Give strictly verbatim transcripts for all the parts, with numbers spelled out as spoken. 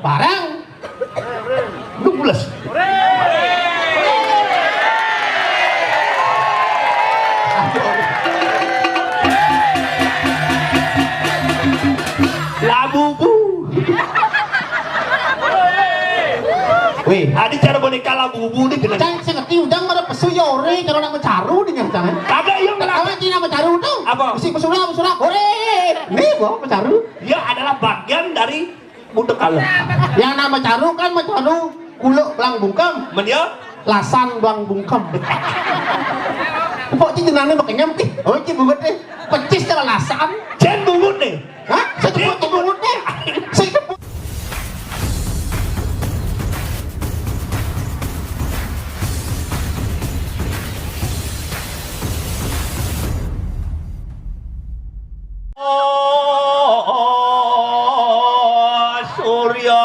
Barang. Dubles. Labubu. Weh, adi cara boneka Labubu ni kena. Cang, sing ngerti udang mara pesu ya ore, cara nak macaru ni, Cang. Kagak, iya, kenapa? Apa sih nama macaru tu? Apa? Mesti pesu lah, pesu lah. Ore. Ni, bawa macaru. Dia adalah bagian dari budek kalem. Yang nama macaru kan macaru kuluk belang bungkem. Men dia? Lasan belang bungkem. Pok ci jenane makenyem, ih, oh, ci bungut, eh. Pecis cara lasan. Cen bungut ni. Hah? Saya tepuk ci bungut ni. Saya tepuk. Oh, Surya.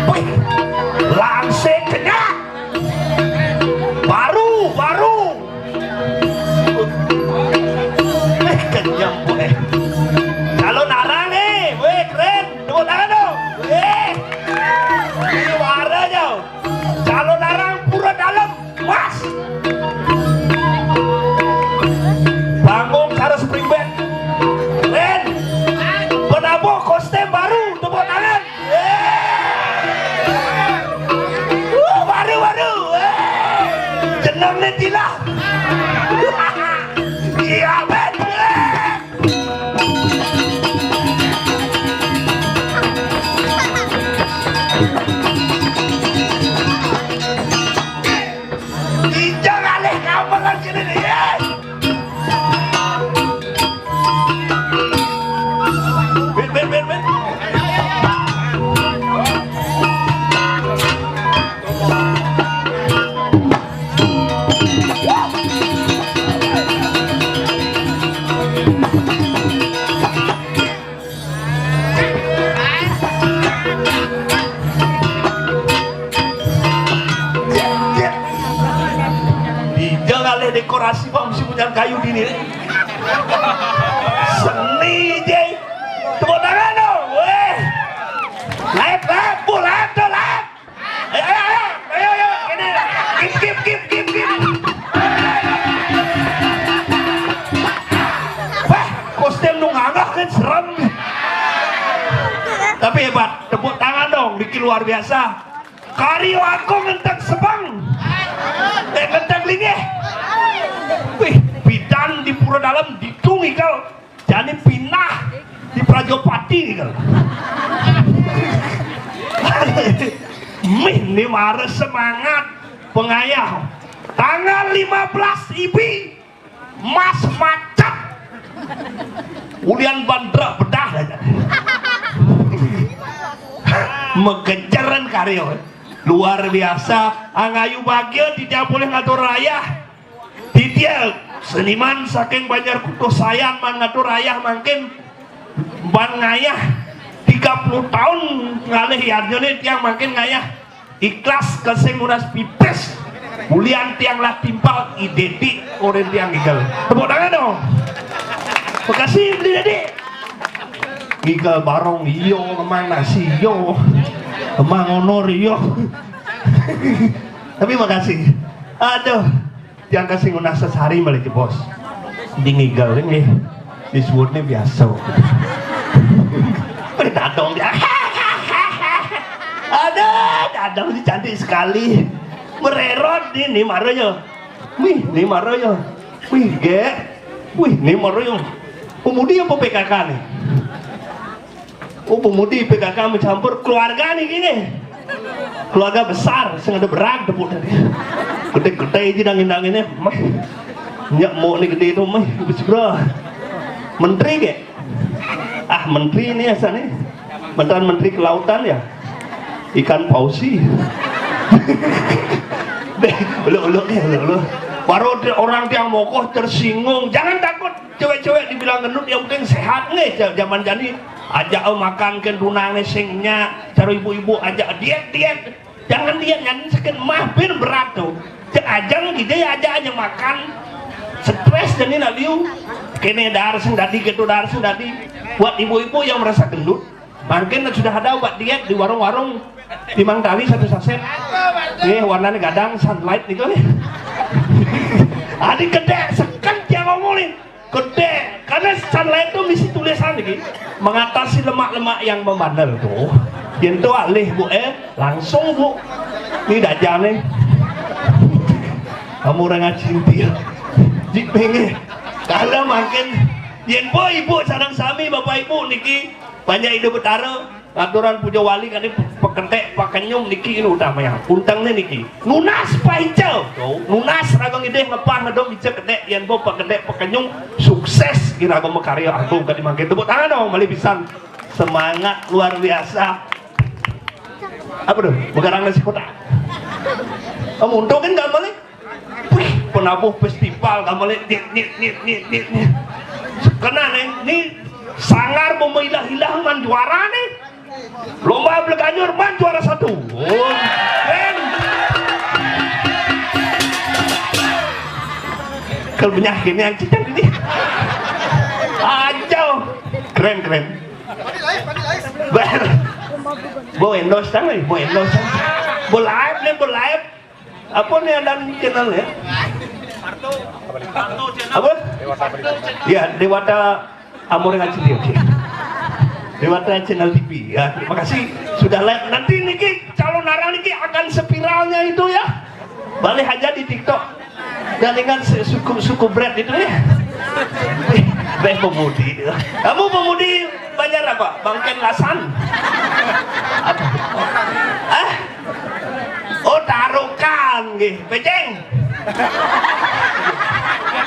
Wih, langsing kenyang. Baru, baru. Eh, kenyang, boy. Calon arang, eh. Weh, keren. Tepuk tangan dong. Eh. Ini warnanya. Calon arang pura dalam. Mas. Bangun cara spring bed. Keren. Penabuh kostum baru. Tepuk tangan. Wuh, baru, baru. Jenengnya Dila. Iya, bet. Ijang alih kamar lagi nih, ya. Ben, ben, ben, ben. Dijang alih dekorasi, Pak, mesti punya kayu dini. Seni, Jay. Tepuk tangan dong. Weh. Live, live, bu, live, tuh, live. Ayo, ayo, ayo, ayo, ayo, ini, kip, kip, kip, kip, kip. Wah, kostum nu nganggah kan serem. Tapi hebat, tepuk tangan dong, bikin luar biasa. Karyo aku ngenteng sebang, eh, ngenteng linggih. Wih, bidan di Pura Dalam didung igal. Jani pindah di Prajopati nih, kalau. Mih, ini mara semangat pengayah. Tanggal lima belas Ibi, Mas macet. Ulian bandra bedah aja. Megenceran karyo. Luar biasa. Angayu bahagia, tidak boleh ngatur rayah. Titiang seniman saking Banjar Kuto Sayan mangatur rayah mangkin ban ngayah tiga puluh tahun ngalih yadnyane tiang mangkin ngayah ikhlas kesing nunas pipis. Bulian tiang lah timpal idedi oren tiang igel. Tepuk tangan dong. Makasih, Beli Dedi. Ngigel barong iyo, emang nasi iyo, emang honor iyo. Tapi makasih. Aduh. Tiang kasih ngunah sesari malah jebos. Di ngigel ini disebutnya biasa. Dadong dia. Ada dadong ini cantik sekali. Mererot ini, ini marahnya. Wih, ini marahnya. Wih, ge. Wih, ini marahnya. Pemudi apa P K K nih? Oh, pemudi P K K mencampur keluarga nih gini. Keluarga besar, sing ada berag tepuk tadi. Gede-gede aja dangin-danginnya. Mah. Nyak mau nih gede itu mah. Bes, bro. Menteri ke? Ah, menteri ini ya sana. Mantan menteri kelautan ya. Ikan pausi. Deh, ulu-ulu nih, ulu-ulu. Baru orang yang mokoh tersinggung. Jangan takut. Cewek-cewek dibilang gendut, yang penting sehat nih. Zaman jani ajak, oh, makan ke tunang nih singnya. Cari ibu-ibu ajak diet-diet. Jangan diet, jangan sakit mah, pir berat tuh. Cek ajang gitu ya, ajak aja makan. Stres jadi nak liu. Kene dar sing dadi, gitu dar sing dadi. Buat ibu-ibu yang merasa gendut, mungkin sudah ada obat diet di warung-warung. Timang tali satu saset. Eh, warnanya gadang, sunlight gitu nih. Adi gede, seken tiang ngomongin. Gede, karena sunlight itu misi tulisan lagi. Mengatasi lemak-lemak yang membandel tuh. Yang itu alih, Bu, eh, langsung, Bu. Ini dajal nih. Kamu orang ngacinti ya. Jik pengen. Kalau makin, yang Bu, Ibu, sarang sami, Bapak Ibu, niki, banyak Indo Betara, aturan puja wali kan ini peketek, pakenyum niki ini utama ya. Untangnya niki. Nunas paica. Nunas raga ngidih ngepah ngedom ica kedek, yang Bu, peketek, pakenyum, sukses kira raga makarya agung kadi mangkin. Tepuk tangan dong, malih pisan. Semangat luar biasa. Apa tuh? Begarang nasi kotak. Kamu untung kan gak malih? Wih, penabuh festival kamu lihat, nit, nit, nit, nit, nit, nit. Kena nih, nih sanggar mau ilah-ilah man juara nih. Lomba Bleganjur man juara satu. Oh, keren. Kalau banyak ini yang cicak ini. Aja. Keren, keren. Ber. Bo endorse kan, bo endorse. Bo live nih, bo live. Apa nih ada channel ya? Apa? Ya, Dewata Amore Ngacili, oke. Dewata Channel T V. Ya, terima kasih sudah live. Nanti niki calon narang niki akan spiralnya itu ya. Balik aja di TikTok. Dan ingat si-, suku, suku Brad itu ya. Beh pemudi. Kamu pemudi Banjar apa? Bangken Lasan. Apa? Ah? Oh, Tarukan nggih. Pejeng.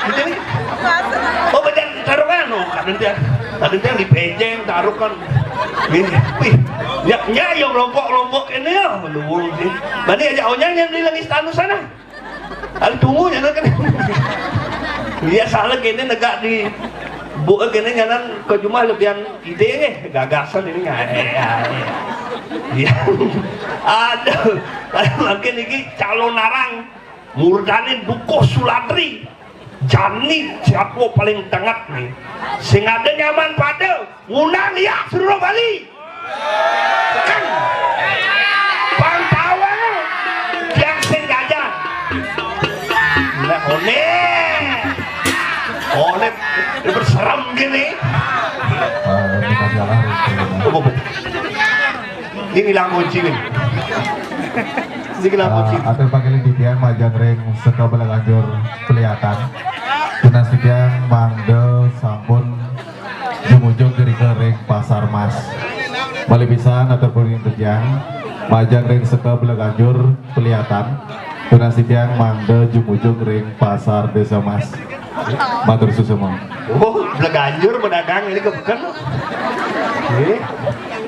Gitu nih. Oh, Pejeng Tarukan. Oh, kadang dia, kadang dia di Pejeng Tarukan. Nggih. Wih, ya, ya, yang kelompok-kelompok ini ya, menurun sih. Bani aja onyang yang di langit tanu sana. Kan tunggu ya kan. Biasa lah kene negak di bu kene nyanan ke jumah lebihan ide nih, gagasan ini nggak. Iya. Aduh, makin iki calon narang murdane Dukuh Suladri. Jani satwa paling tenget nih. Sing ada nyaman pada ngundang ya seluruh Bali. Kan Bang Tawang yang sing jajan. Nah, one. One berserem gini. Ini bilang kunci nih. Ini bilang kunci. Ah, atur panggilan titiang majeng ring Seka Bleganjur Peliatan. Tunas titiang mangda sampun jumujug irika ring Pasar Mas. Malih pisan atur panggilan titiang majeng ring Seka Bleganjur Peliatan. Tunas titiang mangda jumujug ring Pasar Desa Mas. Matur suksma. Oh, Bleganjur pedagang ini ke bukan? Oke.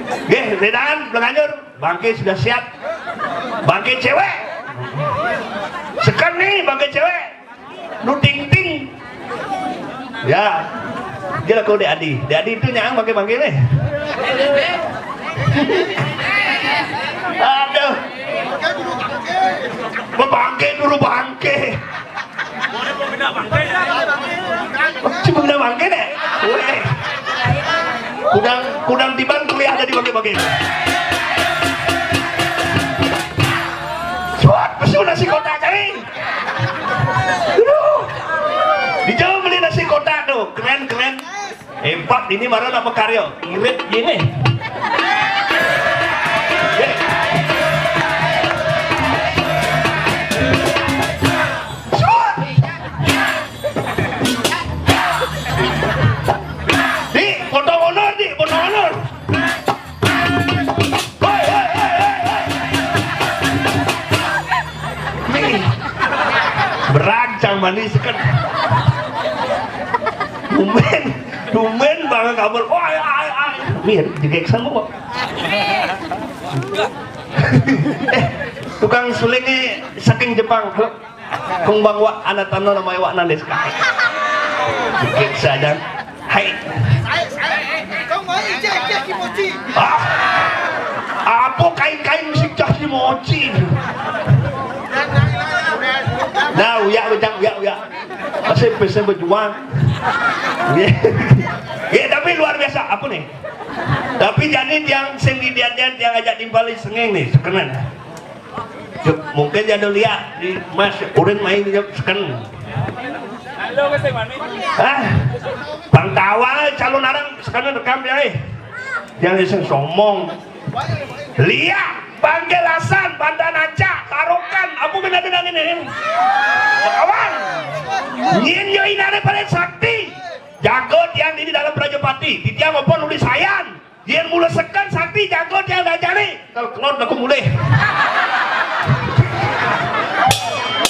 Oke, pedagang Bleganjur. Bangke sudah siap. Bangke cewek. Sekarang nih bangke cewek. Nu ting ting. Ya. Dia laku Dek Adi. Dek Adi itu nyang bangke-bangke nih. Aduh. Bangke dulu bangke. Cuma bangke deh. Weh. Kudang, kudang tiban kuliah jadi bangke-bangke. Suat pesu nasi kotak cai. Aduh. Dijauh beli nasi kotak tuh, keren-keren. Hebat ini baru nak berkarya. Irit gini. Suat. Dik, potong honor, Dik, potong honor. Manis kan. Tumben, tumben banget kabel. Oh, ay, ay, ay. Mir, jegek sama kok. Eh, tukang sulingnya saking Jepang. Halo. Kung bang wa, anata no namae wa nan desu ka? Jegek saja. Hai. Ah, apa kain-kain musik jas di mochi? Nah, uya, ucang, uya, uya. Masih bisa berjuang. Ya, tapi luar biasa. Apa nih? Tapi jadi tiang sing di dia, tiang ajak timpali sengeng nih, sekenen. Yuk, mungkin jadi lihat di Mas Urin main, yuk, seken. Ah, Bang Tawa calon arang seken rekam ya, eh. Yang sing somong. Lihat, Bang Gelasan, Banda Naca, Tarukan, aku minta dengan ini. Kawan, nyin yo inare paling sakti. Jago tiang di dalam Prajapati, di tiang apa nulis sayan. Yen mula seken sakti jago tiang dajane. Kalau kelon aku mulih.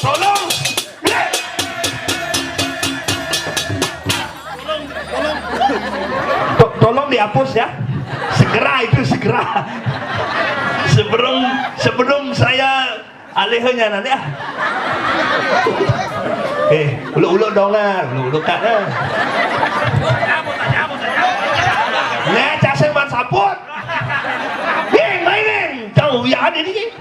Tolong. To- tolong dihapus ya. Segera itu segera. Sebelum sebelum saya alihnya nanti ah. Eh, uluk-uluk dongan, uluk-uluk kak eh. Nah, cak seman saput. Nih, mainin. Jauh ya ada ini.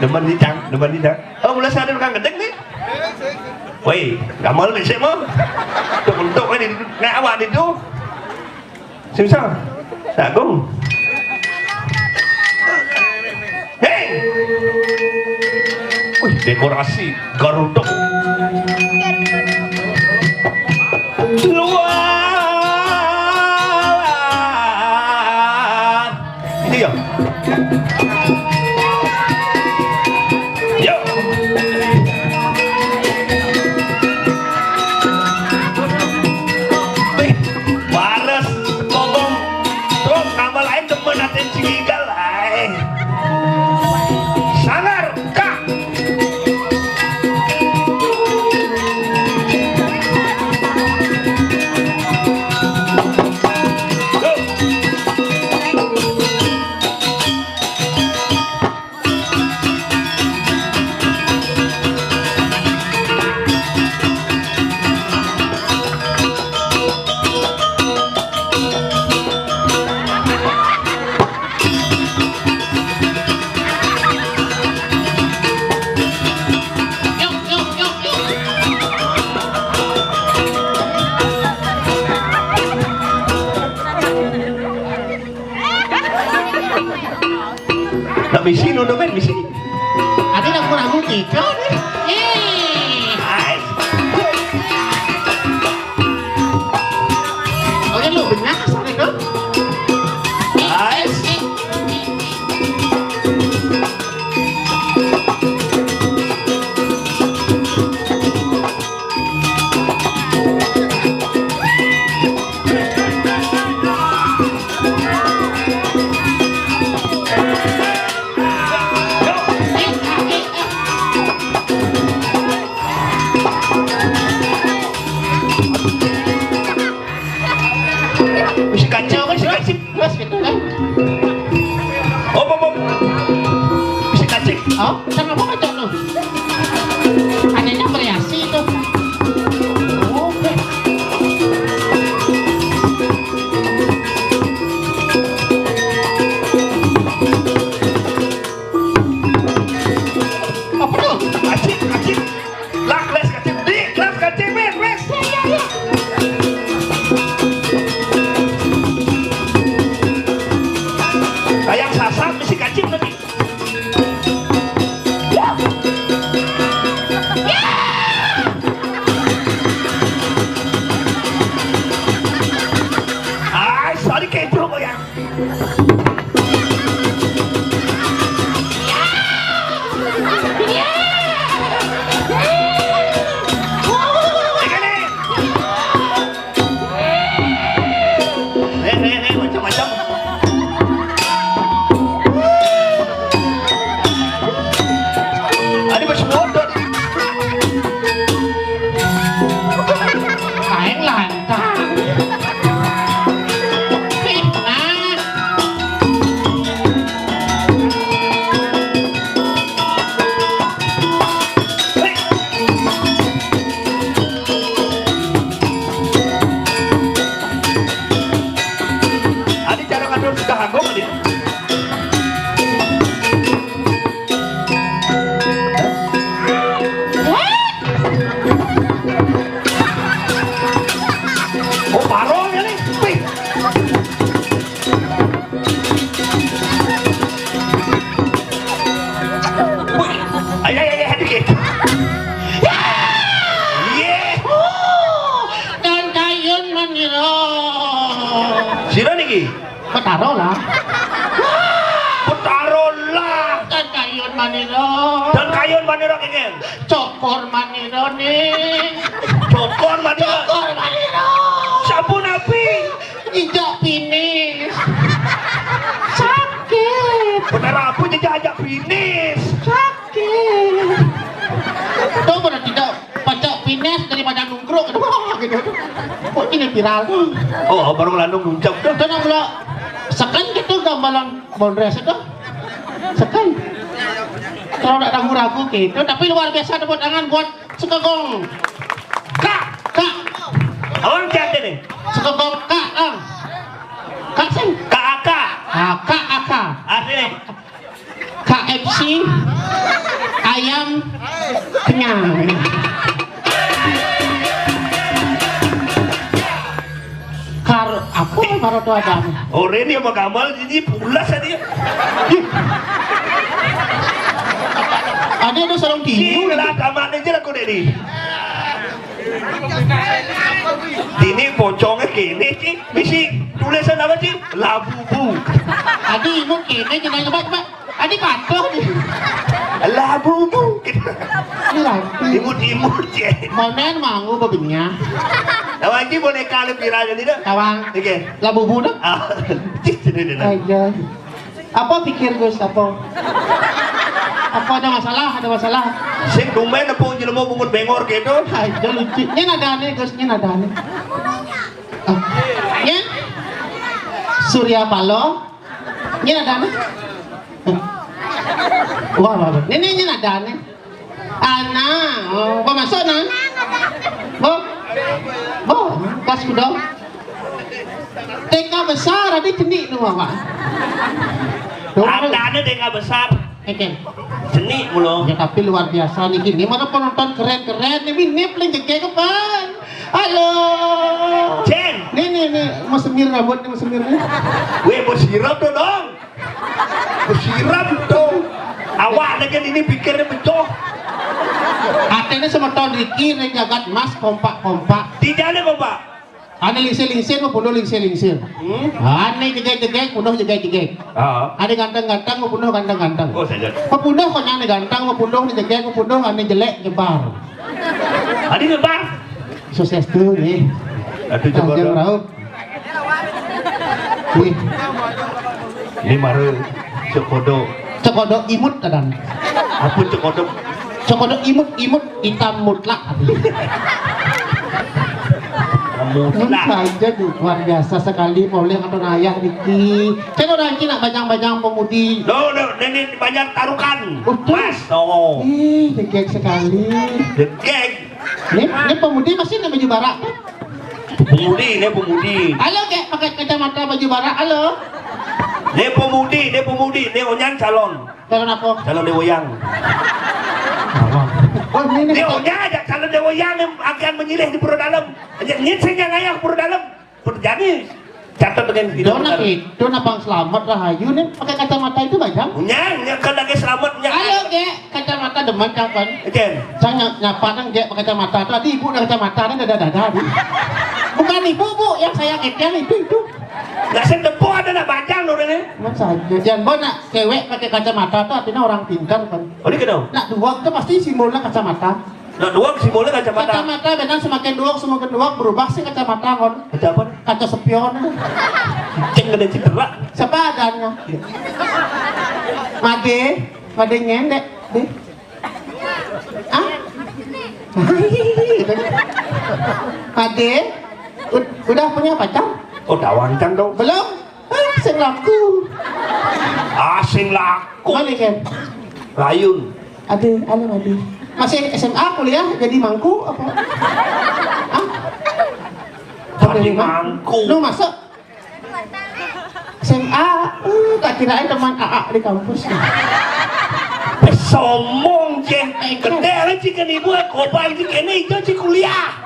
Demen di cang, demen di cang. Oh, mulai sadar kang gedeng nih. Woi, gamal nih sih mau. Untuk untuk ini, nah awak itu. Sing bisa. Jagung. Hei. Wih, dekorasi Garuda. Luar. Iya. Yo. Wih, Bares, Sekogong, Truk, nama lain demen atin Cigigal, ai. Sangar, Kak. Nak misi no domen misi. Ada nak kurang kita ni. Eh. Hai. Oh ya lu benar sana tu. Hai. Bisa kacau kan, bisa kacau. Terus gitu kan. Op, op, op. Bisa kacau. Oh, sama apa kacau tu? Adanya variasi tu. Oh, oke. Apa tu? Acik, acik. Lah, les kacik. Di, les kacik, les, les. Ya, ya, ya. Kayak sasar, misi kacik tadi. Ay, sorry, kepo ko ya. Eh, eh, eh, macam-macam. Sira niki? Betara lah. Betara lah. Dan kayun manira. Dan kayun manira kenging. Cokor manira ning. Cokor manira. Cokor manira. Sampun api? Injak pinis. Sakit. Bener apa jejak-jejak pinis? Sakit. Tuh, bener tidak pacak pinis daripada nungkruk. Wah, gitu. Kok ini viral tuh? Oh, baru lalu ngucap tuh. Tuh, nang mula seken gitu gambaran bondres itu. Seken. Kalau ndak ragu-ragu gitu, tapi luar biasa tepuk tangan buat Sekegong. Kak, Kak. Abang siapa nih? Sekegong Kak, Kang. Kak sing. Kak Aka. Ah, Kak Aka. Asli nih. K F C ayam kenyang. Kar apa karo tuh ada? Ore ni apa kamal ini pulas tadi. Ada ada sarung Ini tinju lah lagi. Tamat aja aku dek ni. Ini pocongnya kene, Ci. Bisi tulisan apa, Ci? Labubu. Tadi imut kene, kena hebat, Pak. Tadi patuh. Labubu. Ini rapi. Imut-imut, Ci. Monen manggu bebinya. Lawan Ci boneka lebih viral jadi dah. Tawang. Oke. Labubu dah. Ah, Ci, sini deh. Aja. Apa pikir Gus apa? Apa ada masalah? Ada masalah? Sing tumben apa jelema bungut bengor gitu? Aja lucu. Ini ada aneh Gus, ini ada aneh. Ah. Ini Surya Paloh. Ini ada aneh. Wah, wah, wah. Ini, ini ada aneh. Ana, oh, apa masuk nah? Bo, bo, kas kuda. T K besar ada cenik tu apa? Ada ada T K besar. Oke. Cenik mulu. Ya tapi luar biasa nih ini mana penonton keren-keren nih ini paling jegek apa? Halo. Jen. Nih nih nih mau semir rambut nih mau semir nih. Weh mau sirap tuh dong. Siram dong. Awak dengan ini pikirnya pecah. Artinya semeton Riki ning jagat mas kompak-kompak. Di jalan kompak. Ane lingsir-lingsir, mau punduh lingsir-lingsir. Hmm? Ane jegek-jegek, punduh jegek-jegek. Ah. Ane ganteng-ganteng, mau punduh ganteng-ganteng. Oh, saja. Mau punduh kok ane ganteng, mau punduh ane jegek, mau punduh ane jelek nyebar. Ade nyebar. Sukses tuh nih. Aduh, coba dong. Nih. Ini mara cekodok. Cekodok imut kadang. Apa cekodok? Cekodok imut, imut hitam mutlak. Mutlak. Saja tuh luar biasa sekali oleh atau ayah Riki. Saya orang Cina bajang-bajang pemudi. No, no, ini banyak tarukan. Betul. Mas, oh. Ih, degek sekali. Degek. Ini, ini pemudi masih ada baju barak kan? Pemudi, ini pemudi. Halo, Kek, pakai kacamata baju barak, halo. Ini pemudi, ini pemudi, ini onyan calon. Calon apa? Calon Dewa Yang. Oh, ini Ini onyan aja calon Dewa Yang yang akan menyilih di Pura Dalam. Aja nyit sing yang ayah Pura Dalam. Perjani. Catat dengan itu. Dona itu napang selamat rahayu nih pakai kacamata itu bajang. Onyan, yang kan lagi selamatnya. Halo, Kek. Kacamata demen kapan? Jen. Saya nyapa nang Gek pakai kacamata tuh. Tadi ibu pakai kacamata nih dada-dada tuh. Bukan ibu, Bu, yang saya ketian itu itu. Nggak sing tepuk ada nak bajang loh ini. Mas saja. Jan bo nak cewek pakai kacamata tuh artinya orang pintar kan. Oh, ini kenal? Nak duwag tuh pasti simbolnya kacamata. Nak duwag simbolnya kacamata. Kacamata dengan semakin duwag semakin duwag berubah sih kacamata kon. Kaca apa? Kaca spion. Ceng kena cedera. Siapa adanya? Made, made nyendek, deh. Ah? Ade, ud- udah punya pacar? Oh, tawang cang dong. Belum? Ah, sing laku. Ah, sing laku. Mana kan? Layun. Ade, anu Ade. Masih S M A kuliah jadi mangku apa? Ah? Jadi mangku. Lu masuk S M A, uh, tak kirain teman A A di kampus. Pesomong, Jen. Gede lah, Ci, kan ibu, kobar, Ci, kene ijo, Ci, kuliah.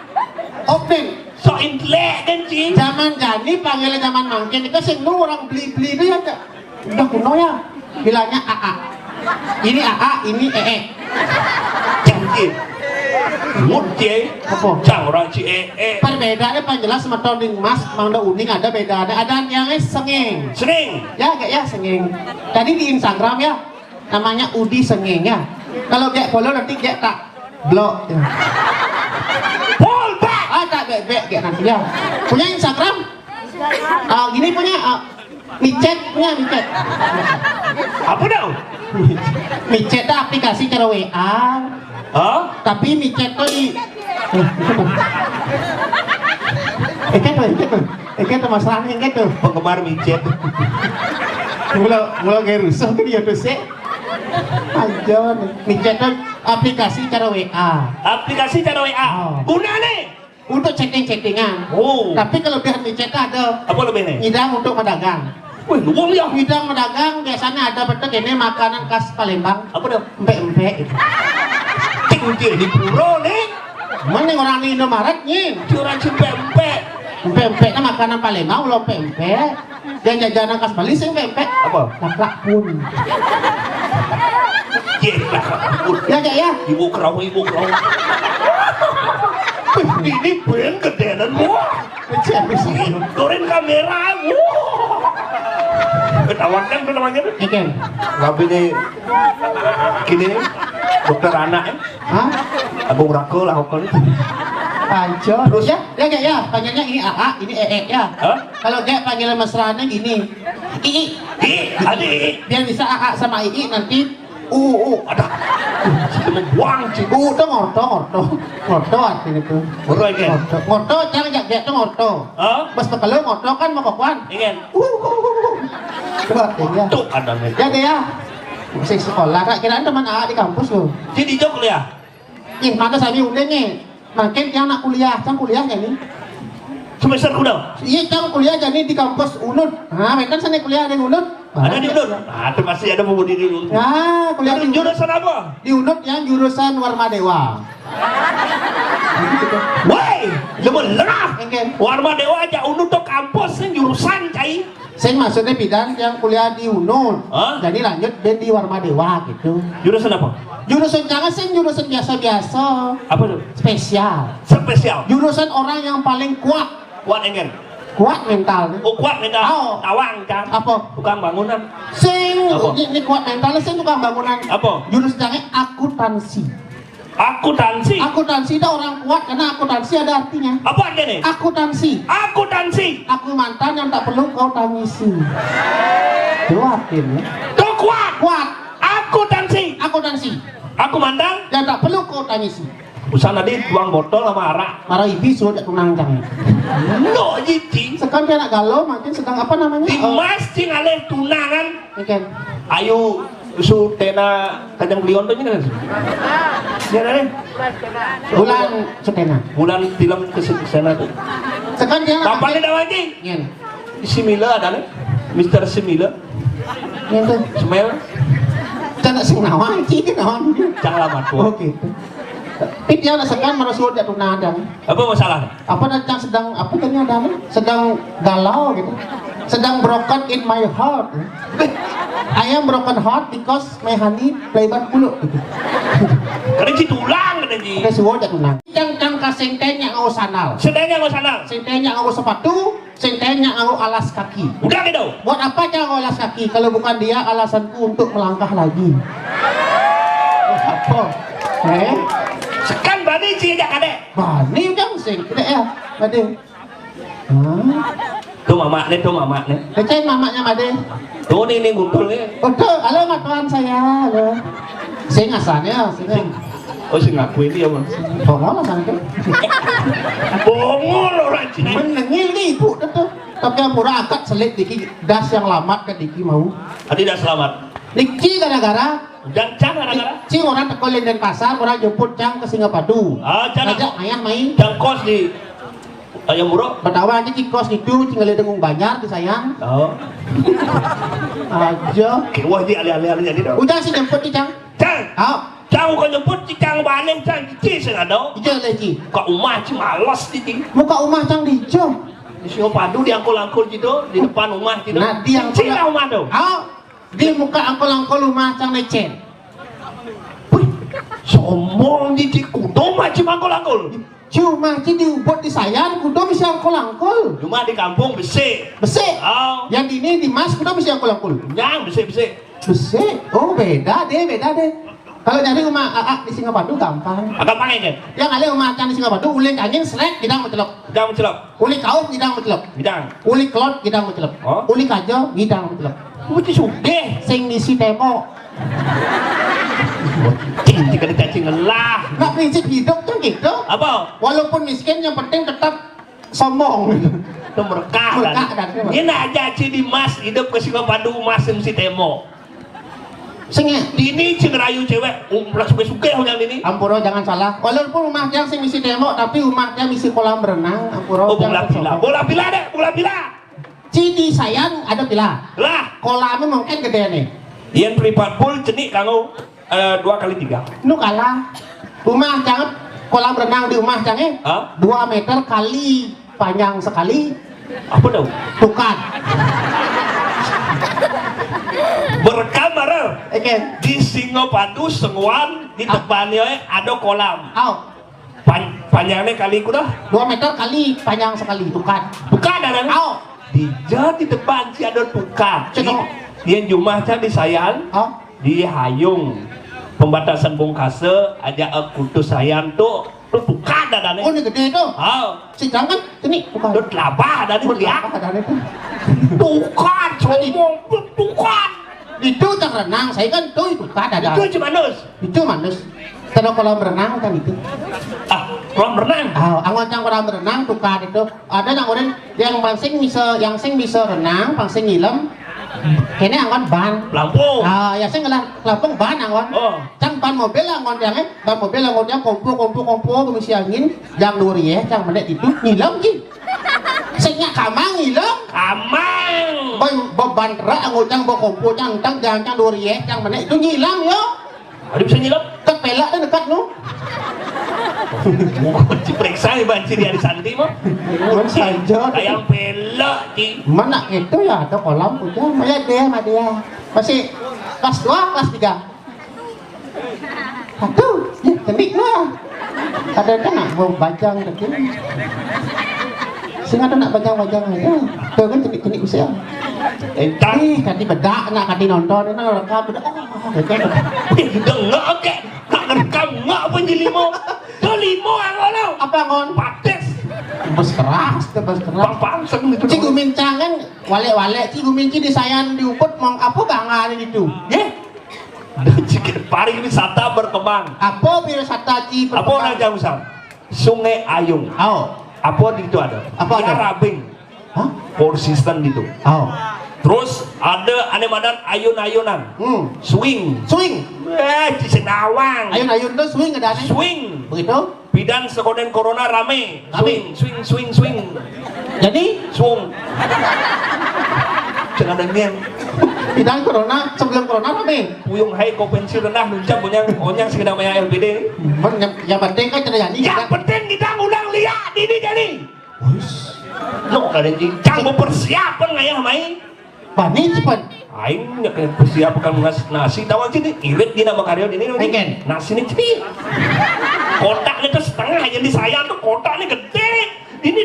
Open. Sok intelek, kan, Ci. Zaman jani, panggilnya zaman mangkin, itu sing nu orang beli-beli itu ya, Kak. Udah kuno ya, bilangnya A A. Ini A A, ini E E. Cengkir. Mut ye. Apa? Cang orang ci eh eh. Perbedaan yang paling jelas sama tonding mas, mang da uning ada bedanya. Ada yang sengeng. Sengeng. Ya, agak ya sengeng. Tadi di Instagram ya, namanya Udi Sengeng ya. Kalau gek follow nanti gek tak blok ya. Follow back. Ah, tak bebek gek nanti ya. Punya Instagram? Ah, gini punya, ah, micet punya micet. Apa dong? Micet itu aplikasi cara W A. Hah? Tapi micet tuh di Oke tuh, oke tuh. Oke tuh, masalahnya oke tuh. Penggemar micet. Mula, mula kayak rusuh tuh dia tuh sih. Aja nih. Micet tuh aplikasi cara W A. Aplikasi cara W A. Oh. Gunanya? Untuk chatting-chattingan. Oh. Tapi kelebihan micet ada. Apa lebihnya? Ngidang untuk pedagang. Wih, luang ya. Ngidang pedagang biasanya ada betul ini makanan khas Palembang. Apa dah? Empek-empek. Cik ucil di pura nih. Mana orang di Indomaret nih? Curang si empek-empek. Empek-empeknya makanan Palembang, ulah empek-empek. Dia jajanan khas Bali sing empek-empek. Apa? Laklak pun. Ye, laklak pun. Ya, Cak, ya. Ibu kerau, ibu kerau. Ini ben gedenan, wah. Kecil, kecil. Turin kamera, wah. Ketahuan kan namanya tuh? Oke. Tapi ini gini, dokter anak ya. Hah? Agung Rako lah pokoknya. Aja. Terus? Ya, ya, ya, ya. Panggilnya ini A A, ini E E ya. Hah? Kalau dia panggilan mesranya gini. Ii. Ii, ada Ii. Biar bisa A A sama Ii nanti U, U, U. Ada. Sebenarnya buang sih. U tuh ngorto, ngorto. Ngorto artinya tuh. Ngorto aja. Ngorto. Ngorto, jangan jak dia tuh ngorto. Hah? Bos pekelo ngorto kan mau kokoan. Ingin. U, U, U, U. Itu artinya. Tuh ada nih. Ya, dia. Masih sekolah, kak, kiraan teman A A di kampus tuh. Jadi jok kuliah. Ih, maka sami udah nih. Makin dia anak kuliah, cang kuliah ya nih. Semester kuda. Iya, cang kuliah jadi di kampus Unud. Nah, kan sana kuliah ada Unud. Ada di Unud. Nah, itu pasti ada pemuda di Unud. Nah, kuliah di Unud. Jurusan apa? Di Unud yang jurusan Warma Dewa. Woi, lu lengah. Warma Dewa aja Unud tuh kampus yang jurusan cai. Sing maksudnya bidan yang kuliah di Unud. Hah? Jadi lanjut ben di Warma Dewa gitu. Jurusan apa? Jurusan jangan sing jurusan biasa-biasa. Apa tuh? Spesial. Spesial. Jurusan orang yang paling kuat. Kuat engen. Kuat mental. Oh, kuat mental. Oh. Tawang, Cang. Apa? Tukang bangunan. Sing, apa? Ini kuat mental, sing tukang bangunan. Apa? Jurusan jangan akuntansi. Akuntansi. Akuntansi itu orang kuat karena akuntansi ada artinya. Apa artinya? Akuntansi. Akuntansi. Aku mantan yang tak perlu kau tangisi. Itu artinya. Tuh kuat. Kuat. Akuntansi. Akuntansi. Aku mantan yang tak perlu kau tangisi. Usah tadi buang botol sama arak. Marah ibi suruh tak tunang cang. Lo jiti. Sekarang dia anak galau makin sedang apa namanya? Di mas cing alih tunangan. Oke. Ayu Sutena Kajang Belion tuh ini kan? Ini ada nih. Bulan Sutena. Bulan film ke Sutena tuh. Sekarang dia. Kapan ada lagi? Iya. Si Mila ada nih. Mister Si Mila. Iya tuh. Smell. Cana sing nawang, cik nawang. Cang alamat tuh. Oke. Tapi dia rasakan merasa jatuh nadang. Apa masalah? Apa dan sedang apa tadi ada sedang galau gitu, sedang broken in my heart. I am broken heart because my honey play bad mulu gitu. Kena ci tulang kena ci. Oke, suwo aja tunang. Yang yang kasing tanya ngau sandal. Sedangnya ngau sandal. Sing tanya ngau sepatu, sing tanya ngau alas kaki. Udah gitu. Buat apa cang ngau alas kaki kalau bukan dia alasanku untuk melangkah lagi? Apa? Eh? Sekan bani ci aja kadek. Bani jang sing, tidak ya, Made. Hah? Tuh mamak nih, tuh mamak nih. Kecil mamaknya Made. Tuh nih, nih gumpul nih. Oh, tuh, halo matuan saya, halo. Sing asalnya, sini. Oh, sing ngaku ini ya, Bang. Bongol lah sana tuh. Bongol orang Cina. Menengil nih ibu tuh, tuh. Tapi yang murah angkat selit diki, das yang lamat ke diki mau. Tadi dah selamat. Niki gara-gara dan cang gara-gara. Cing orang teko Denpasar, orang jemput cang ke Singapadu. Ah, cang. Ngajak ayah main. Cang kos di Ayam Buruk. Pertama aja cing kos itu, cing ngeliat dengung banjar di sayang. Oh. Aja. Wah, di alih-alih aja nih dong. Udah sih jemput di cang. Cang. Ah. Cang bukan jemput, ci cang balik cang ci sing ada. Ija lagi. Muka umah ci malas di ci. Muka umah cang di ija. Di Singapadu di angkul-angkul gitu, di depan umah gitu. Nah, di angkul. Cina umah tuh. Ah. Di muka angkol-angkol rumah cang lecen. Wih, Sombong di, di kudu mah ci mangkul-angkul. Cuma ci di Ubud di Sayan, kudu misi angkul-angkul. Cuma di kampung besik. Besik. Oh. Yang di ini di Mas, kudu misi angkul-angkul. Yang besik-besik. Besik. Oh, beda deh, beda deh. Kalau nyari rumah Aa di Singapadu gampang. Ah, gampang ya, Ken? Yang ada rumah Acang di Singapadu, uling angin, srek, gidang mencelok. Gidang mencelok. Uling kaum, gidang mencelok. Gidang. Uling kelot, gidang mencelok. Oh. Uling kajo, gidang mencelok. Mesti sugih. Sing misi tembok. Cing, cing, ada cacing ngelah. Nah, prinsip hidup tuh gitu. Apa? Walaupun miskin, yang penting tetap sombong. Itu merekah, Merekah, kan? Kan? Ini aja ci di Mas, hidup ke Singapadu, Mas misi tembok. Sing ya? Dini cing rayu cewek, um, lah suge-suge yang ini. Ampura, jangan salah. Walaupun rumah tiang sing misi tembok, tapi rumah tiang misi kolam renang. Ampura, oh, bola pila. Bola pila deh, bola pila. Ci di Sayan ada pila. Lah. Kolamnya mungkin gede nih. Yang pripat pul cenik kanggo, eh, dua kali tiga. Nu kalah. Rumah tiang, kolam renang di rumah tiang, eh? Hah? Dua meter kali panjang sekali. Apa tau? Tukad. Berekam bareng. Oke. Di Singapadu, Senguan, di ah, depannya ada kolam. Au. Pan-, panjangnya kali kuda? Dua meter kali panjang sekali, tukad. Tukad ada. Au. Di, di depan si ada tukad. Cek di, yang jumah di Sayan. Au. Di Hayung, pembatasan Bongkase aja, eh, kutus Sayan tuh, tuh tukad ada nih. Oh, ini gede tuh. Oh. Si jangan, sini, tukad. Tuh telabah ada nih, lihat. Telabah ada nih tuh. Tukad, sombong, tuh tukad. Itu cang renang, saya kan tuh tukad ada. Itu cuma nus. Itu manus. Tado kolam renang kan itu. Ah, kolam renang. Ah, anggon cang kolam renang tukad itu. Ada yang orang yang pangsing bisa, yang sing bisa renang, pangsing nyilam. Kene anggon ban. Pelampung. Ah, ya sing lah pelampung ban anggon. Oh. Cang ban mobil anggon yang, eh, ban mobil anggon yang kompo, kompo, kompo, kemisi angin, yang duri ya, cang menek itu nyilam ki. Sing nyak kamang nyilam. Kamang. Ban, ban truk anggon cang bawa kompo cang, cang, cang, cang duri ya, cang menek itu nyilam yo. Ada bisa nyilap? Kat pelak dah dekat nu. Ciperiksa ya banci di hari Santi mah. Mun saja. Kayak pelak, Ci. Mana itu ya, ada kolam udah. Maya dia, sama dia. Masih kelas dua, kelas tiga. Aduh, ya, cenik lah. Ada kan nak mau bajang tadi. Sing ada nak bajang-bajang aja. Tuh kan cenik-cenik usia. Entah. Ih, tadi bedak nak tadi nonton, ini rekam bedak. Oh, gitu. Ih, dengar, oke. Nak rekam, nak pun jadi limo. Tuh limo anggon lo. Apa anggon? Pates. Bos keras, tuh bos keras. Bang pangseng gitu. Ci gumin cangan, walek-walek, ci gumin ci di Sayan di Ubud, mau apa bangga itu? Ye? Ada cikin pariwisata berkembang. Apa pariwisata ci berkembang? Apa orang jauh, Sam? Sungai Ayung. Oh. Apa di itu ada? Apa ada? Rabing. Hah? Four Season di itu. Oh. Terus ada ane madan ayun-ayunan. Hmm. Swing. Swing. Eh, di Senawang. Ayun-ayun tuh swing ada ane. Swing. Begitu? Bidan sekoden corona rame. Rame. Swing, swing, swing, swing. Jadi? Swung. Jangan ada nian. Bidan corona, sebelum corona rame. Puyung hai, kopensi rendah, nuncak, onyang, onyang, sekedar maya L P D. Men, yang, yang penting kan tidak jadi. Yang penting kita ngundang lihat ini jadi. Wis. Lo kada di, cang mau persiapan ngayah mai. Bani cepat. Aing nyak persiapan ngas-, nasi tahu aja nih, irit di nama karya ini nih. Nasi nih cepi. Kotak itu setengah aja di saya tuh, kotak ini gede. Ini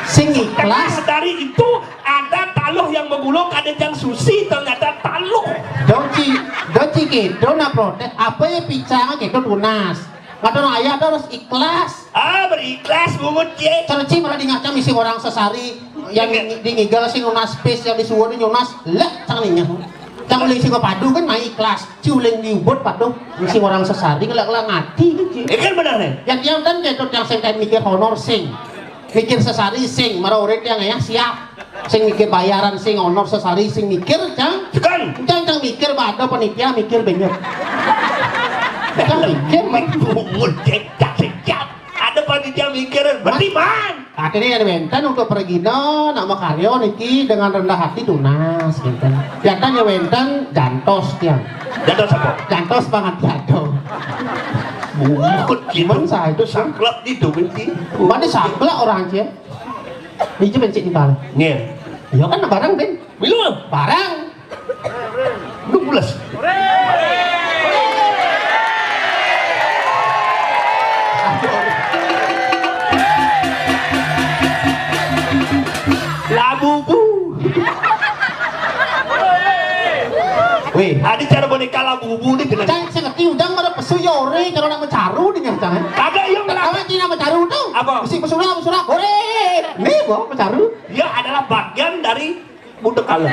sing ikhlas. Setengah dari itu ada taluh yang menggulung, ada yang susi, ternyata taluh. Doci, doci gitu, nah protes. Apa ya pincang gitu tunas. Ngatur ayah tuh harus ikhlas. Ah, berikhlas, bungut, ye. Cara ci malah diingatkan misi orang sesari yang di, di ngigel sing nunas pis yang disuwun nunas. Lek, cang ningan. Cang uling sing padu kan mai ikhlas. Ci uling di Ubud padu misi orang sesari ngelak-ngelak ngati gitu. Ya kan benar nih. Yang tiang kan kayak tuh yang sing kayak mikir honor sing. Mikir sesari sing, mara urip yang ya siap. Sing mikir bayaran sing, honor sesari sing mikir, cang. Tekan. Cang, cang mikir bada panitia mikir banyak. Cang mikir, man. Bungut cek cak cek cak. Ada panitia mikir, berarti man. Akhirnya ada wenten untuk pergi no, nak makaryo niki dengan rendah hati tunas gitu. Jantan ya wenten jantos tiang. Jantos apa? Jantos banget jatuh. Bungut gitu. Cuman saya itu sangklak gitu berarti. Mana sangklak orang Aceh? Ini cuma cek di barang. Nggih. Ya kan barang, Ben. Milu barang. Lu pulas. Wéh, adi cara boneka labubu né jeneng. Cang, sing ngerti ujang mara pesu ya oré, cara nak macaru dingin cang. Kagak, iya, ngelak. Apa sih nak macaru tuh? Apa? Bisi pesu lah, pesu lah. Oré. Nih, bawa macaru. Dia adalah bagian dari budek kalem.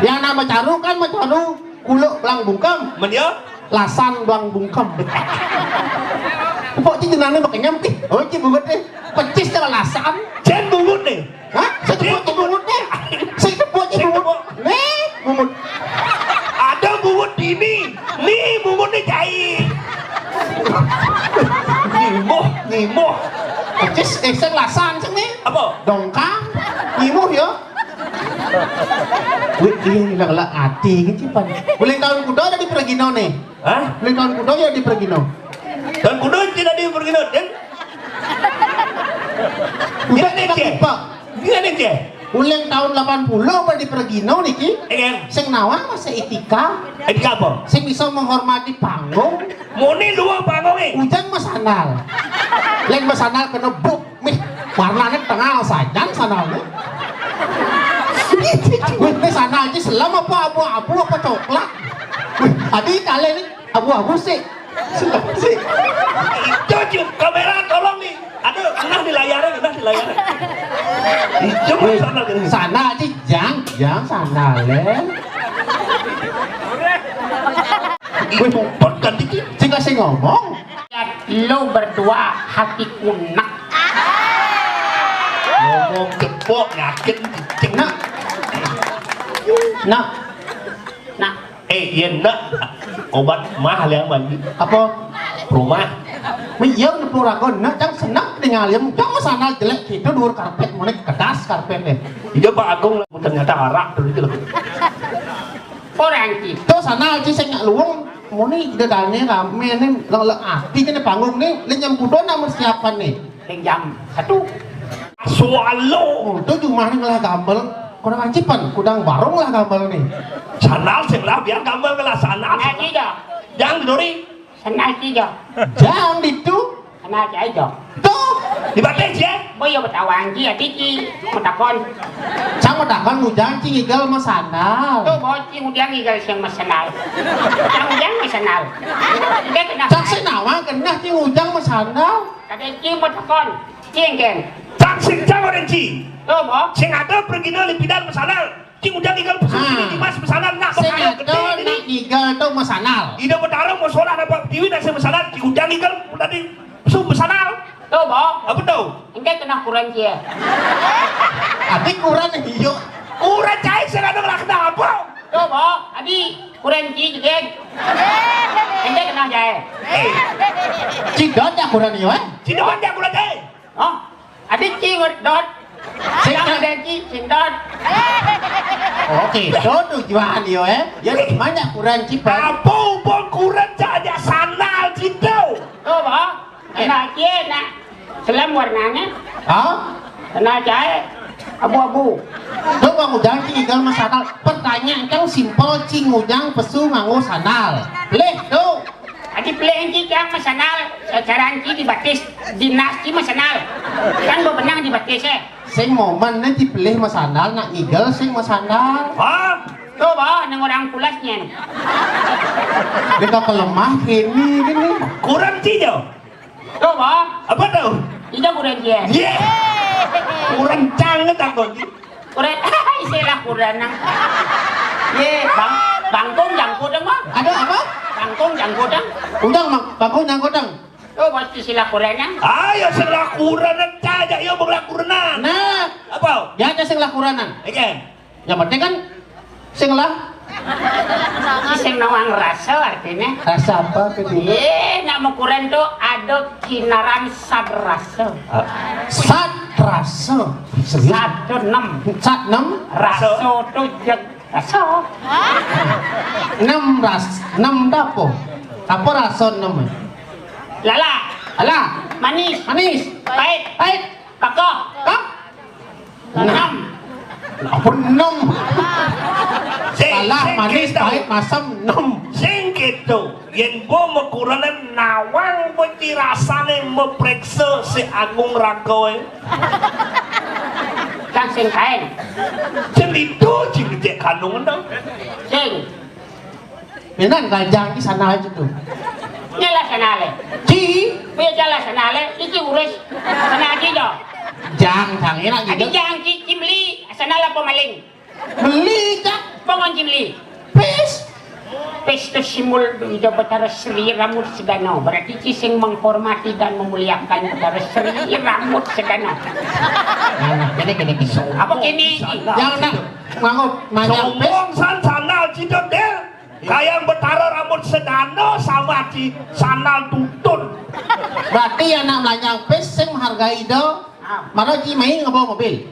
Yang nak macaru kan macaru kuluk belang bungkem. Men ya? Lasan belang bungkem. Pok ci jenane makenyem ih. Oh, ci bungut nih. Pecis cara lasan. Jen bungut nih. Hah? Sing tepuk ci bungut nih. Sing tepuk ci bungut. Nih, bungut. Ada bungut ini. Nih, bungut nih cai. Nyimuh, nyimuh. Pecis, eh, sing lasan sing nih. Apa? Dongkang. Nyimuh ya. Wih, iya, ilang-ilang ati gitu pan. Ulang tahun kuda ada di Pergino nih. Hah? Ulang tahun kuda ya di Pergino. Tahun kuda tidak di Pergino, dan Udah nih, Cek. Dia nih, Cek. Ulang tahun delapan puluh apa di Pergino niki? Iya. Sing nawang masih etika. Etika apa? Sing bisa menghormati panggung. Muni luwung panggung, eh. Ujang masandal. Lain masandal kena buk. Mih, warnanya tengah sajan sandalnya. Wih, ini sandal aja selem apa abu-abu apa coklat? Wih, tadi kalian ini abu-abu sih. Selem sih. Itu, Cuk, kamera tolong nih. Aduh, kena di layarnya, kena di layarnya. Itu. Wih, sandal gini. Sandal aja jang, jang sandal, ya. Wih, mau ganti, Cik. Cik kasih ngomong. Lo berdua hatiku nak. Ngomong cepok yakin cicing. Nak. Nak. Nak. Eh, iya nak. Obat mah yang mandi. Apa? Rumah. Wih, iya nepung ragon. Nak, cang senang tinggal yang cang sandal jelek gitu, dua karpet, mana kedas karpet deh. Iya, Pak Agung, ternyata arak tuh itu. Orang kita sana aja saya nggak luwung. Muni ida dane rame nih, lelek ati kene panggung nih, lenyam kuda nak persiapan nih. Sing jam satu. Swallow. Oh, itu jumah nih ngelah gambel. Kurang ajipan, kudang barung lah gambel nih. Sandal sing lah, biar gambel ngelah sandal. Sandal tiga. Jang didori. Sandal tiga. Jang ditu. Sandal tiga. Tuh. Dibatis ya? Boyo betawa anji ya tiki. Metakon. Sang metakon ngujang cing igal masandal. Tuh, bocing ngujang igal sing masandal. Sang ngujang masandal. Dia kena. Saksi nawang kena cing ngujang masandal. Kata cing metakon. Cing, Ken. Cang sing cang orang ci. Tuh, Bo. Sing ada pergi nang lipidan masandal. Cing ujang igal pesu. Ah. Ini di mas masandal nak sing ada gede ini. Nak igal tuh masandal. Ida Betara mau sholat apa tiwi nak sing masandal. Cing ujang igal tadi pesu masandal. Tuh, Bo. Apa tuh? Engke kena kuran cie. Ati kuran iyo. Kuran cai sing ada ngelak apa? Tuh, Bo. Adi kuran ci jegen. Engke kena jae. Eh. Cidot ya kuran iyo, eh? Cidot ya kuran jae. Oh, adi ci dot. Sing dot. Ada ci, sing dot. Oke, itu tujuan yo, eh. Ya, banyak kuran ci, Pak. Apa hubung kuran cak aja sandal gitu? Tuh, Pak. Enak cie, nak. Selam warnanya. Hah? Kena jae. Abu-abu. Tuh, Bang Ujang, cing igal masandal. Pertanyaan kan simpel, cing ujang pesu nganggo sandal. Leh, tuh. Adi pelih enci cang masandal, secara enci dibatis, dinas ci masandal. Kan bebenang dibatis, eh. Sing momen nanti pelih masandal, nak ngigel sing masandal. Hah? Tuh, Bo, nang orang pulas nyen. Dia kok lemah kini, gini. Kurang ci jo. Tuh, Bo. Apa tuh? Ija kurang ci. Ye. Kurang canget aku. Kurang, istilah kurang nang. Ye, bang, bangkung jangkudang, Bang. Ada apa? Bangkung jangkudang. Undang, Bang. Bangkung jangkudang. Tuh, bos, istilah kurang nang. Ayo, istilah kurang nang, cajak, yo, bang, kurang nang. Nah. Apa? Ya, ada istilah kurang nang. Oke. Yang penting kan sing lah. Sing nawang rasa artinya. Rasa apa tuh, Dino? Eh, nak mau kurang tuh ada kinaran sad rasa. Ah, sad rasa. Serius? Satu enam. Sad enam? Rasa tuh jeg rasa. Enam ras, enam apa? Apa rasa enam? Lala. Lala. Manis. Manis. Pahit. Pahit. Kakak. Kak? Enam. Apa enam? Sing, salah, sing manis, gitu. Pahit, masam, enam. Sing gitu. Yen bo mekuranan nawang beci rasane mepreksa si Agung Rakoe. Kan sing kaen. Jelito jingejek kanung endang. Sing. Benar, kalau jang ki sana aja tuh. Nyala sanale. Ci, Piye jala sanale? Iki urus. Sana aja dong. Jang, jang enak. Adi gitu. Jang ki, ki beli. Sanale apa maling? Beli, Cak. Pongon ki beli. Pis. Pis to simul Ida Betara Sri Ramut Sedana. Berarti ci sing menghormati dan memuliakan Betara Sri Ramut Sedana. Nah, nah, gini, gini, gini. Apa kene iki? Yang nak nganggo manyang pis. Sombong san sandal cidok, Del. Kayang Betara Ramut Sedana sama ci sandal tutun. Berarti anak mlanyang pis sing menghargai do. Ah. Mara ci main ngebawa mobil.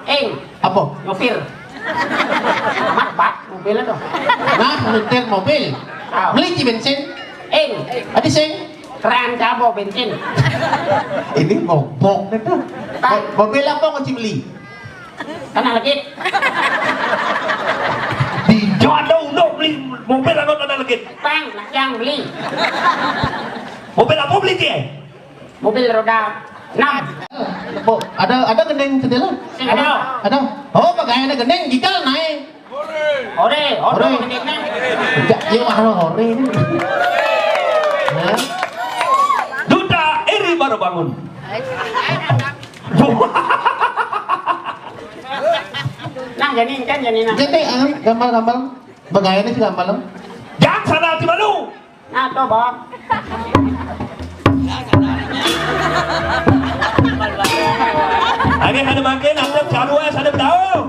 Ing. Apa? Nyopir. Amat bat mobilnya tuh. Nah, nyetir mobil. Ah. Beli ci bensin. Ing. Adi sing. Keran cabo bensin. Ini mobok deh tuh. Tang. Mo-, mobil apa ngo ci beli? Tanah legit. Di jodoh udah beli mobil atau tanah legit? Tang, nak yang beli. Mobil apa beli dia? Mobil roda enam. Bu, ada, ada gending sedelo? Sing ada. Ada. Oh, pakai ada gending, gigal naik. Ore, ore, ore. Gendingnya. Tidak, iya, mahal ore ini. Nah. Duta Eri baru bangun. Nah, jadi kan jadi nah. Jadi, anu, gambar-gambar. Begayane sih gambar. Jang sana ti balu. Nah, to, Bang. Age kada makin, ada jalu, ada bedau.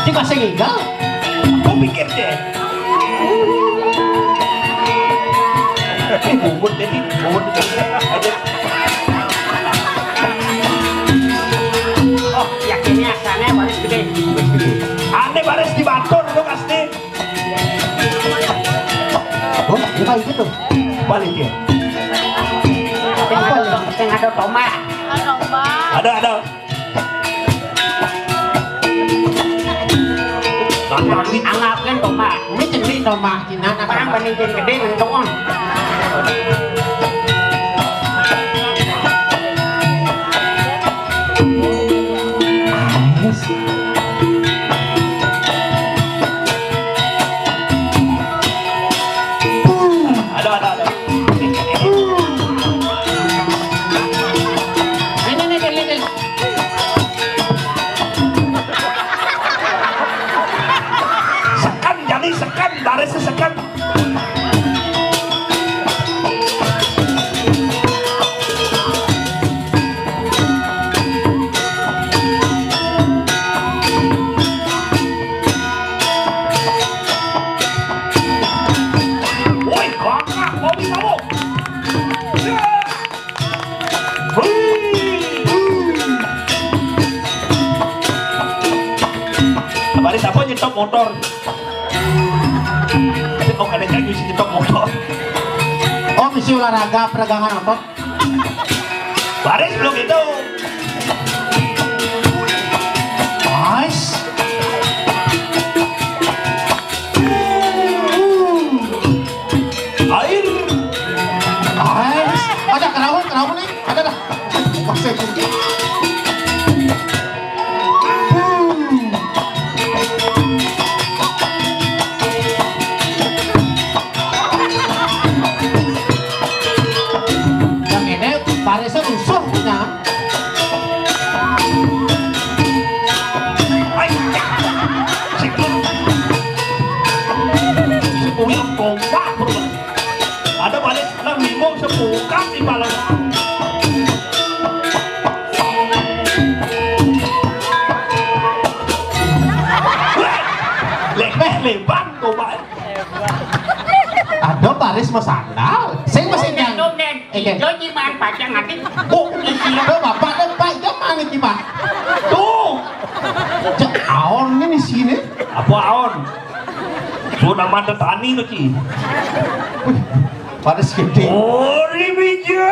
Ini bahasa Gigal. Aku pikir deh. Ini bubut jadi bubut. Oh, yakinnya sana baris gede. Ane baris di batur tuh pasti. Oh, dia kayak gitu. Balik ya. Sing ada, sing ada tombak. Ada, ada. Anggapin tombak. Ini jenis tombak Cina, apa? Orang bandingin gede, mentok. Aduh, aduh, aduh. Ini, ini, ini, ini. Sekan, jadi sekan, baris sekan. Woi, kakak, mau bisa, Bu? Ya. Hui. Kemarin siapa nyetok motor? Oh, ada yang bisa nyetok motor. Oh, misi olahraga peregangan otot. Baris belum itu. Nice. Air. Nice. Ada kerawan, kerawan nih. Ada dah. Masih. Yang ini barisnya rusuh punya. Sepuyuh kompak, bro. Ada balik nang limau sepukat di malam. Lebih lebar kompak. Ada baris mas sandal. Sing masih nyang. Iki. Ijo jiman pacang ati. Oh, isi. Ada bapak ada pak, jangan iki, Pak. Tuh. Cek aon ini sini. Apa aon? Sudah mata tani no, Ci. Pada segede. Ori bijak.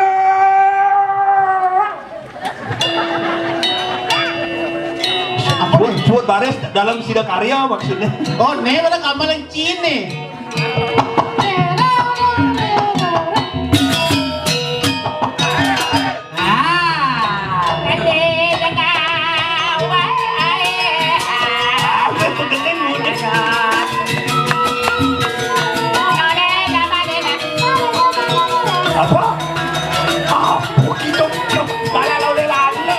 Apa? Buat, buat baris dalam sida karya maksudnya. Oh, ne pada kamar yang Cine. Ah. Apa? Apa gitu? Lala, lala, lala.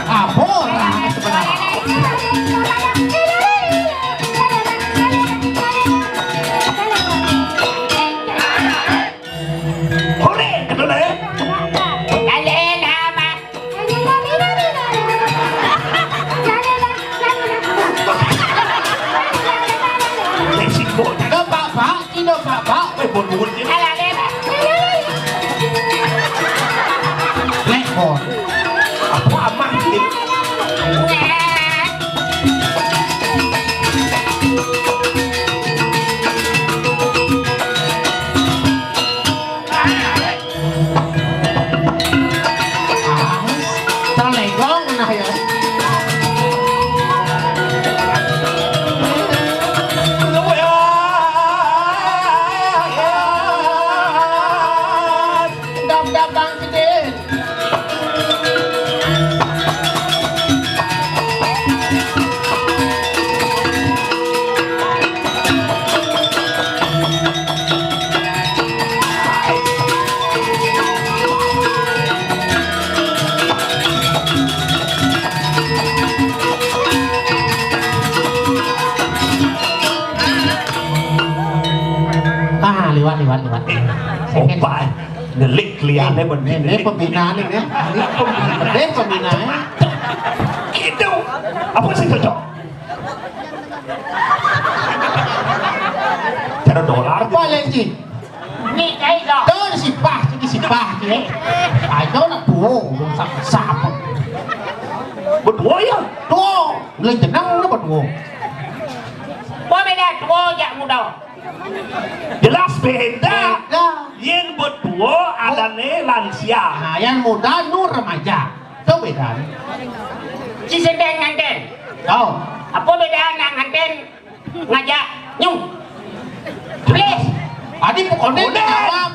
Apa orang sebenarnya? Hore, kedua ya. Resiko. Pak, Pak, Pak, eh, bon, bon. Lek, bon. Apa aman, gitu? Terlegong nah ya. Dap-dap Bang Cidin. Ah, liwat, liwat, liwat. Opa, ngelik liane. Ini pembinaan ini. Ini pembinaan. Gitu. Apa sih cocok? Cara dolar. Apa lagi? Ni cai dah. Tuh si pah, si pah, si. Ayo nak tuo, sapa? Betuo ya? Tuo, boleh jenang nak betuo. Apa beda tuo jak muda? Jelas beda. Beda. Yen betuo adane lansia. Nah, yang muda nu remaja. Itu beda. Ci sendeng nganten. Oh. Apa beda anak nganten ngajak nyuh? Please. Adi pokoknya jawab.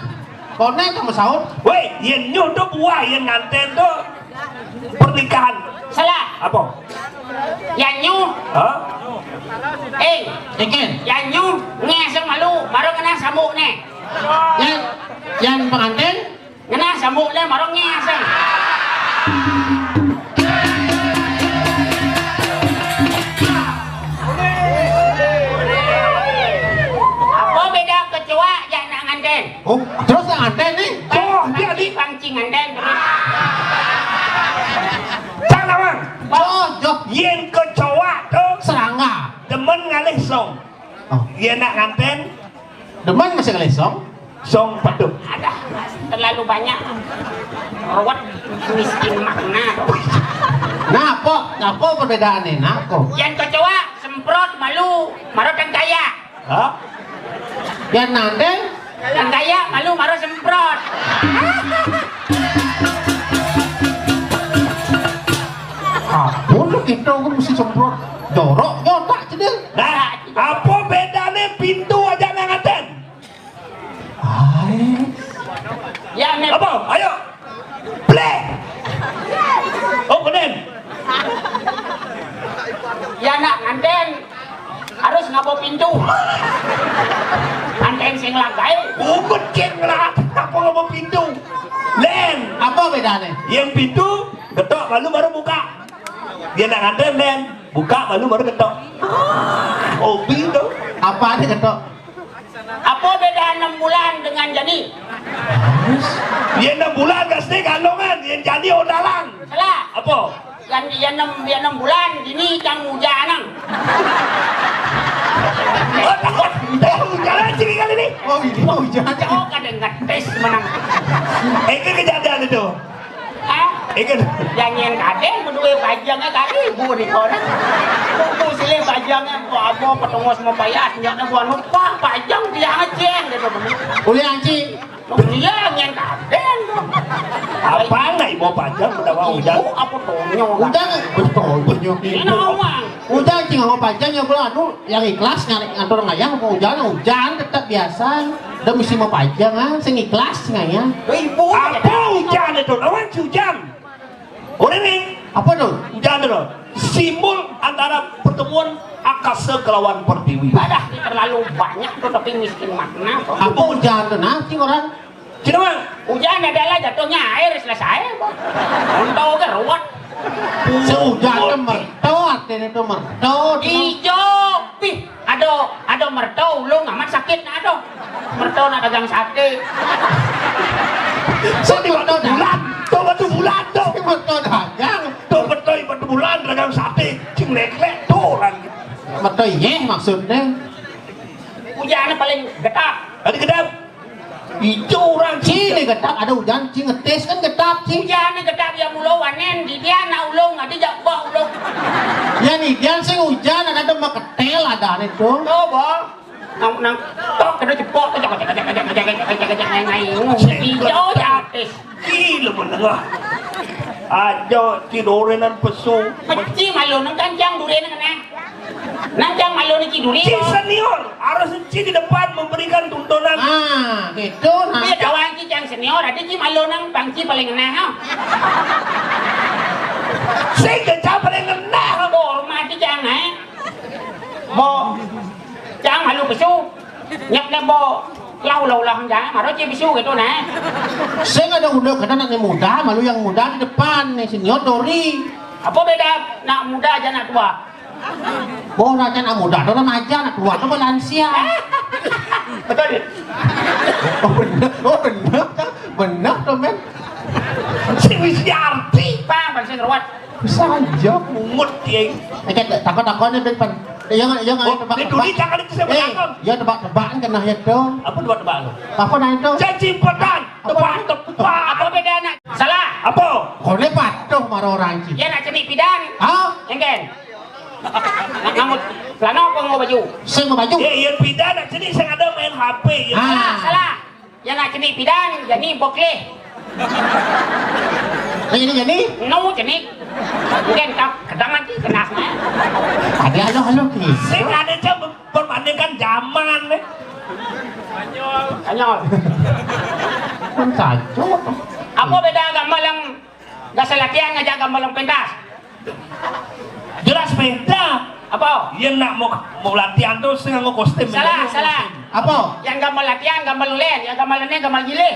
Konek kamu sahut. Woi, yen nyuh tu buah, yen nganten tu pernikahan. Salah. Apa? Yan nyuh. Hah? Eh, Ikin. Yan nyuh ngeseng malu, baru kena sambuk ne. Yan, yan pengantin. Kena sambuk ne, baru ngeseng. Apa beda kecoa jak nak nganten? Oh, terus nak nganten ni? Oh, dia di pancing nganten terus. Cak lawan. Oh, joh. Yen kecoa tu serangga. Demen ngalih song. Oh. Yen nak nganten. Demen masih ngalih song. Song petuk. Ada terlalu banyak ruwet miskin makna. Nah, apa? Apa perbedaan ni? Nah, kok? Yang kecoa semprot malu, marah dan kaya. Hah? Yang nanti? Dan kaya malu, marah semprot. Apa lu kita aku mesti semprot? Jorok, jorok, cedil. Nah, apa bedanya pintu aja nang nganten? Hai. Ya, Nek. Apa? Ayo. Play. Oh, kenen. Ya, nak nganten harus ngabo pintu. Nganten sing lagai. Ugut sing lah. Apa ngabo pintu? Len. Apa bedanya? Yang pintu ketok, lalu baru buka. Dia nak nganten, Len. Buka, lalu baru ketok. Hobi tu. Apa ada ketok? Apa beda enam bulan dengan jadi? Ya, enam bulan kat sini kandungan, ya jadi odalan. Salah. Apa? Yang dia enam, dia enam bulan, ini cang muja nang. Oh, tahu. Tahu, jalan sini kali ni. Oh, ini mau jalan. Oh, kadang ngetes menang. Eh, ke kejadian itu. Hah? Eh, ke Jangan kadén bedué pajangé kali ibu di kono. Buku silih pajangé, kok apa petengos mapayas, nyakné buan mepah pajang dia ngeceng gitu. Ulih anci. Iya, nyang kadén tuh. Apa nggak ibu pajang mendawa ujan? Ibu apa tonyo? Ujan, betul, tonyo. Ini nawang. Ujan cing nganggo pajang ya, gua anu, yang ikhlas nyari ngatur ngayah mau ujan, ujan tetap biasa. Udah mesti mau pajang, ah, sing ikhlas ngayah. Ibu. Apa ujan itu? Lawan si ujan. Udah nih. Apa tuh? Ujan tuh. Simbol antara pertemuan akasa kelawan pertiwi. Adah, terlalu banyak tuh tapi miskin makna tuh. Apa ujan tuh? Nah, cing orang. Cina mah. Ujan adalah jatuhnya air selesai, Bang. Untung ke ruwet. Seujan tuh merto, artinya tuh merto. Ijo, pih, aduh, aduh merto, ulung amat sakit nah, aduh. Merto nak dagang sate. Sing merto dagang. Bulan, tuh batu bulan tuh. Sing merto dagang. Tuh betul batu bulan dagang sate, cing leklek tuh orang. Merto iya maksudnya. Ujannya paling getah. Tadi gedap. Ijo orang cing. Cing, ini getap, ada ujan, cing ngetes kan getap, cing. Ujan ini getap ya mulo wanen, di dia nak ulung, ada jak bah ulung. Ya nih, dia sing ujan, ada demak ketel, ada nih tuh. Tuh, Bang. Nang, nang, tok, kena jepok, kejak, kejak, kejak, kejak, kejak, kejak, kejak, ngai, ngai, ngai. Ijo ya, tes. Gila menengah. Ajo, ci dorenan pesu. Meci malu, nang kancang duren kena. Nang cang malu ni ci duren. Ci senior, harus ci di depan memberikan tuntunan. Ah, gitu, nah. Iya, kawan ci cang senior, ada ci malu nang pang ci paling ngenah, ha. Sing ke ca paling ngenah. Hormati cang, eh. Bo, cang malu pesu. Nyap ne bo, lau, lau, lau, jangan, maro ci bisu gitu, nah. Sing ada udah kena nak muda, malu yang muda di depan, nih, senior dori. Apa beda nak muda aja nak tua? Boh, nak muda tuh remaja, nak tua tuh lansia. Betul, ya? Oh, bener, oh, bener, bener tuh, men. Si Wisyarti. Pak, bang, sing ruwet. Saja. Mungut, ya. Eh, kan, takut-takutnya, Ben, Pan. Ya, ya, Oh, tebak-tebak. Di dunia jangan itu saya Eh, bertakon. Ya, tebak-tebakan kena ya, tuh. Apa tebak-tebakan? Apa nah itu? Janji pedan. Apa? Tebak-tebak. Apa beda anak? Salah. Apa? Kone patuh maro orang ci. Ya, nak cenik pidan. Hah? Engken. Nak ngamut celana apa nganggo baju? Sing nganggo baju. Eh, iya pidan, nak cenik sing ada main H P, ya. Ah. Salah, salah. Ya nak cenik pidan, jani bokleh. Nah, ini jani? No, cenik. Mungkin kau kedang nanti kena. Ada halo, halo, nih. Sing ada jam perbandingkan zaman, nih. Kanyol. Kan saja. Apa beda gambar yang Gasa latihan ngajak gambar yang pentas. Jelas beda. Apa? Iya nak mau, mau latihan tuh sing nganggo kostum. Salah, salah. Apa? Yang gambar latihan, gambar ulen, yang gambar lene, gambar gile.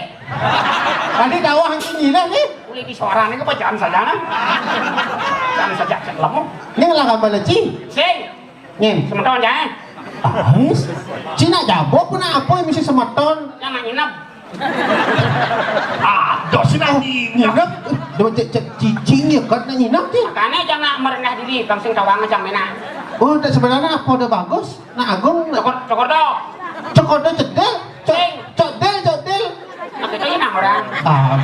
Tadi tahu hangki gile nih. Boleh di suara nih, apa jangan saja, nah? Jangan saja, cek lemu. Ini lah gambar leci. Sing. Ngin. Semeton, ya? Ais. Cina jabo pun apa yang mesti semeton? Yang nak nginep. Ah, dos sih nak nginep. Nginep. Duh, cek, cek cicing ya, kan nak nginep, Cing. Makanya jangan merendah diri, bang sing tawang aja mena. Oh, tak sebenarnya apa udah bagus? Nak Agung, nak Cokor, cokor dong. Cokor dong cedel. Cok, Sing. Cokdel, cokdel. Nah, kita ini nah orang. Ah.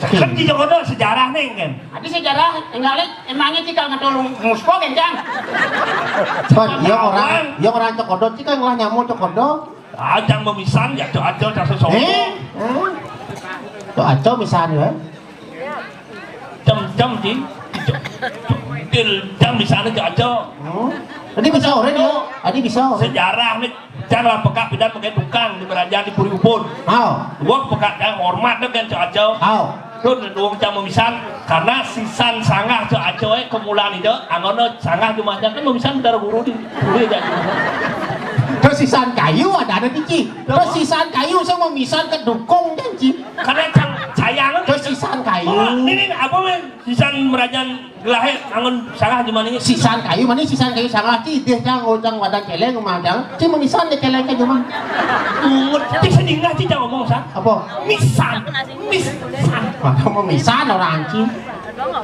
Kan di Jokodo sejarah nih, kan? Tapi sejarah, enggak, Lek, emangnya kita ngetulung musko, kencang? Kan, ya orang, ya orang Cokodo, kita ngelah nyamuk Cokodo. Ah, jangan memisan, ya, Cok Acel, tak sesombong. Eh? Eh? Cok Acel misan, ya? Jam-jam, Cing. Cok, Cok, Cok, jam misan, Cok Acel. Hmm? Tadi bisa orang, ya? Tadi bisa orang. Sejarah, nih. Cang lah pekak pidan pakai tukang di Meraja di Puri Ubun. Hao. Gua pekak cang hormat deh kan Cok Acau. Hao. Tuh dong cang memisan karena sisan sanggah Cok Acau eh kemulan itu angono sanggah cuma cang kan memisan saudara guru di guru ya. Terus sisan kayu ada ada tiki. Terus sisan kayu saya memisan ke dukung janji. Karena cang sayang. Terus sisan kayu. Oh, ini apa men? Sisan Meraja Gelahé angon salah di mana? Sisan kayu, mana sisan kayu salah, Ci, deh, cang, oh, cang, wadah celeng, rumah cang. Ci, memisan deh celeng ke rumah. Bungut, Ci, sedingah, Ci, cang ngomong, San. Apa? Misan. Misan. Mana mau misan orang, Ci?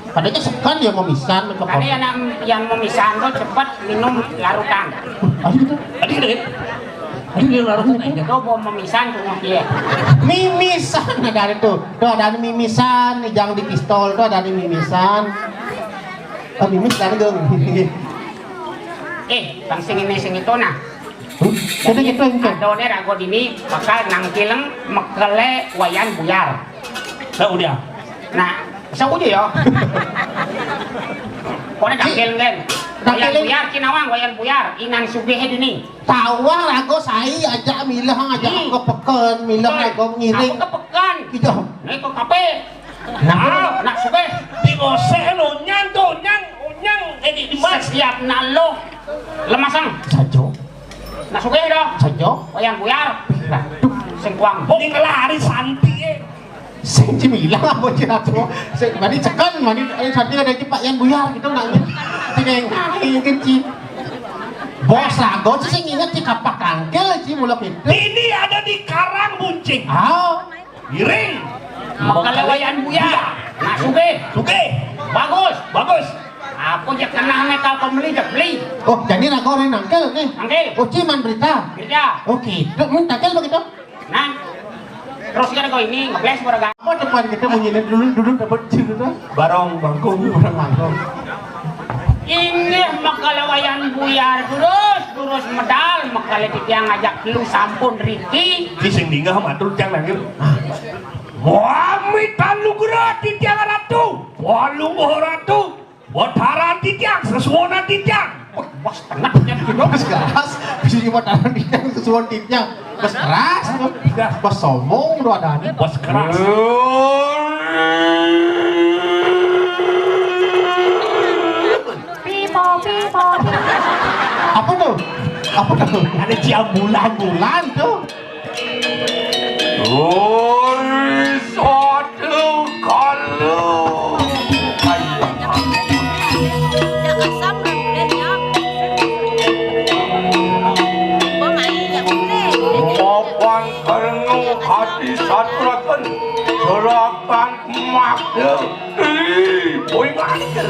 Padahal sekan dia mau misan, mencoba. Karena yang, yang memisan tuh cepat minum larutan. Aduh, gitu. Aduh, gitu, ya? Aduh, dia larang aja. Tuh, mau mimisan tuh, mau dia. Mimisan ada tuh. Tuh ada mimisan, nih, jangan di pistol tuh ada mimisan. Oh, mimis dari geng. Eh, bang sing ini sing itu nah. Huh? Jadi gitu, gitu. Adone rago dini bakal nangkileng mekele wayan buyar. Lah udah. Nah, bisa udah ya. Kone nangkil kan. Wayan buyar, cinawang, wayan buyar, inan sugih dini. Tawang rago sai aja milah aja ke peken, milah rago ngiring. Aku ke peken. Gitu. Nih ke kafe. Nah, nak sugih. Di gosek lo nyang tuh, nyang, nyang, eh, di, di mana? Setiap nalo lemasang. Sajo. Nak sugih dah. Sajo. Wayan buyar. Aduh, sing kuang. Ini kelari santi, eh. Sing cimilang apa sih, Ratu? Sing mani ceken, mani, eh, santi ada di Pak Yan Buyar gitu, nak. Sing yang, ah, yang kenci. Bos rago sih sing inget di kapak kangkil sih, mulak itu. Ini ada di Karang Buncing. Ah. Giring. Mekele wayan buyar. Nah, sugih. Sugih. Bagus. Bagus. Aku jak kenal nih kalau pembeli, jak beli. Oh, jadi rago orang nangkil nih. Nangkil. Oh, ciman berita. Berita. Oh, gitu. Hmm, tangkil begitu. Nah, terus kan kau ini ngebles beragam. Apa depan kita bunyinya dulu, duduk dapat cerita? Barong bangkung, barong bangkung. Inggih, mekele wayan buyar, durus, durus medal, mekele titiang ngajak lu sampun riki. Di sing dingeh matur tiang nanggil. Wami talu gera titiang ratu, walu ratu, botaran titiang, sesuonan titiang. Wah, bos tengah punya gitu. Bos keras, bisa cuma tahan titiang, sesuon titiang. Bos keras, bos sombong, lu ada nih. Bos keras. Pipo, pipo, pipo. Apa tuh? Apa tuh? Ada ciambulan-bulan tuh. Oi, satu kalu. Mapan kernu hati saturaken. Serahkan Makde. Ih, boy makde.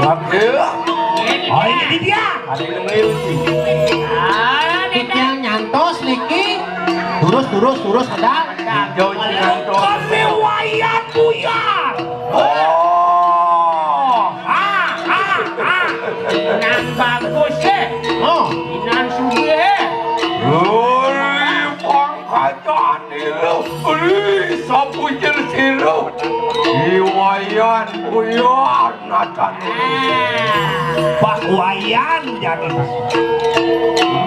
Makde. Oh, ini dia. Ada yang ngelucu. Ah, ini dia. Nyantos niki. Terus, terus, terus ada. Jauh nyantos. Kami wayan buyar. Oh. Ah, ah, ah. Nang bagus, eh. Oh. Inan sugih, eh. Oi, pangkatan. Ilu, uli, sapucil silu. Iwayan, uyar, nacan. Pak Wayan, jadi.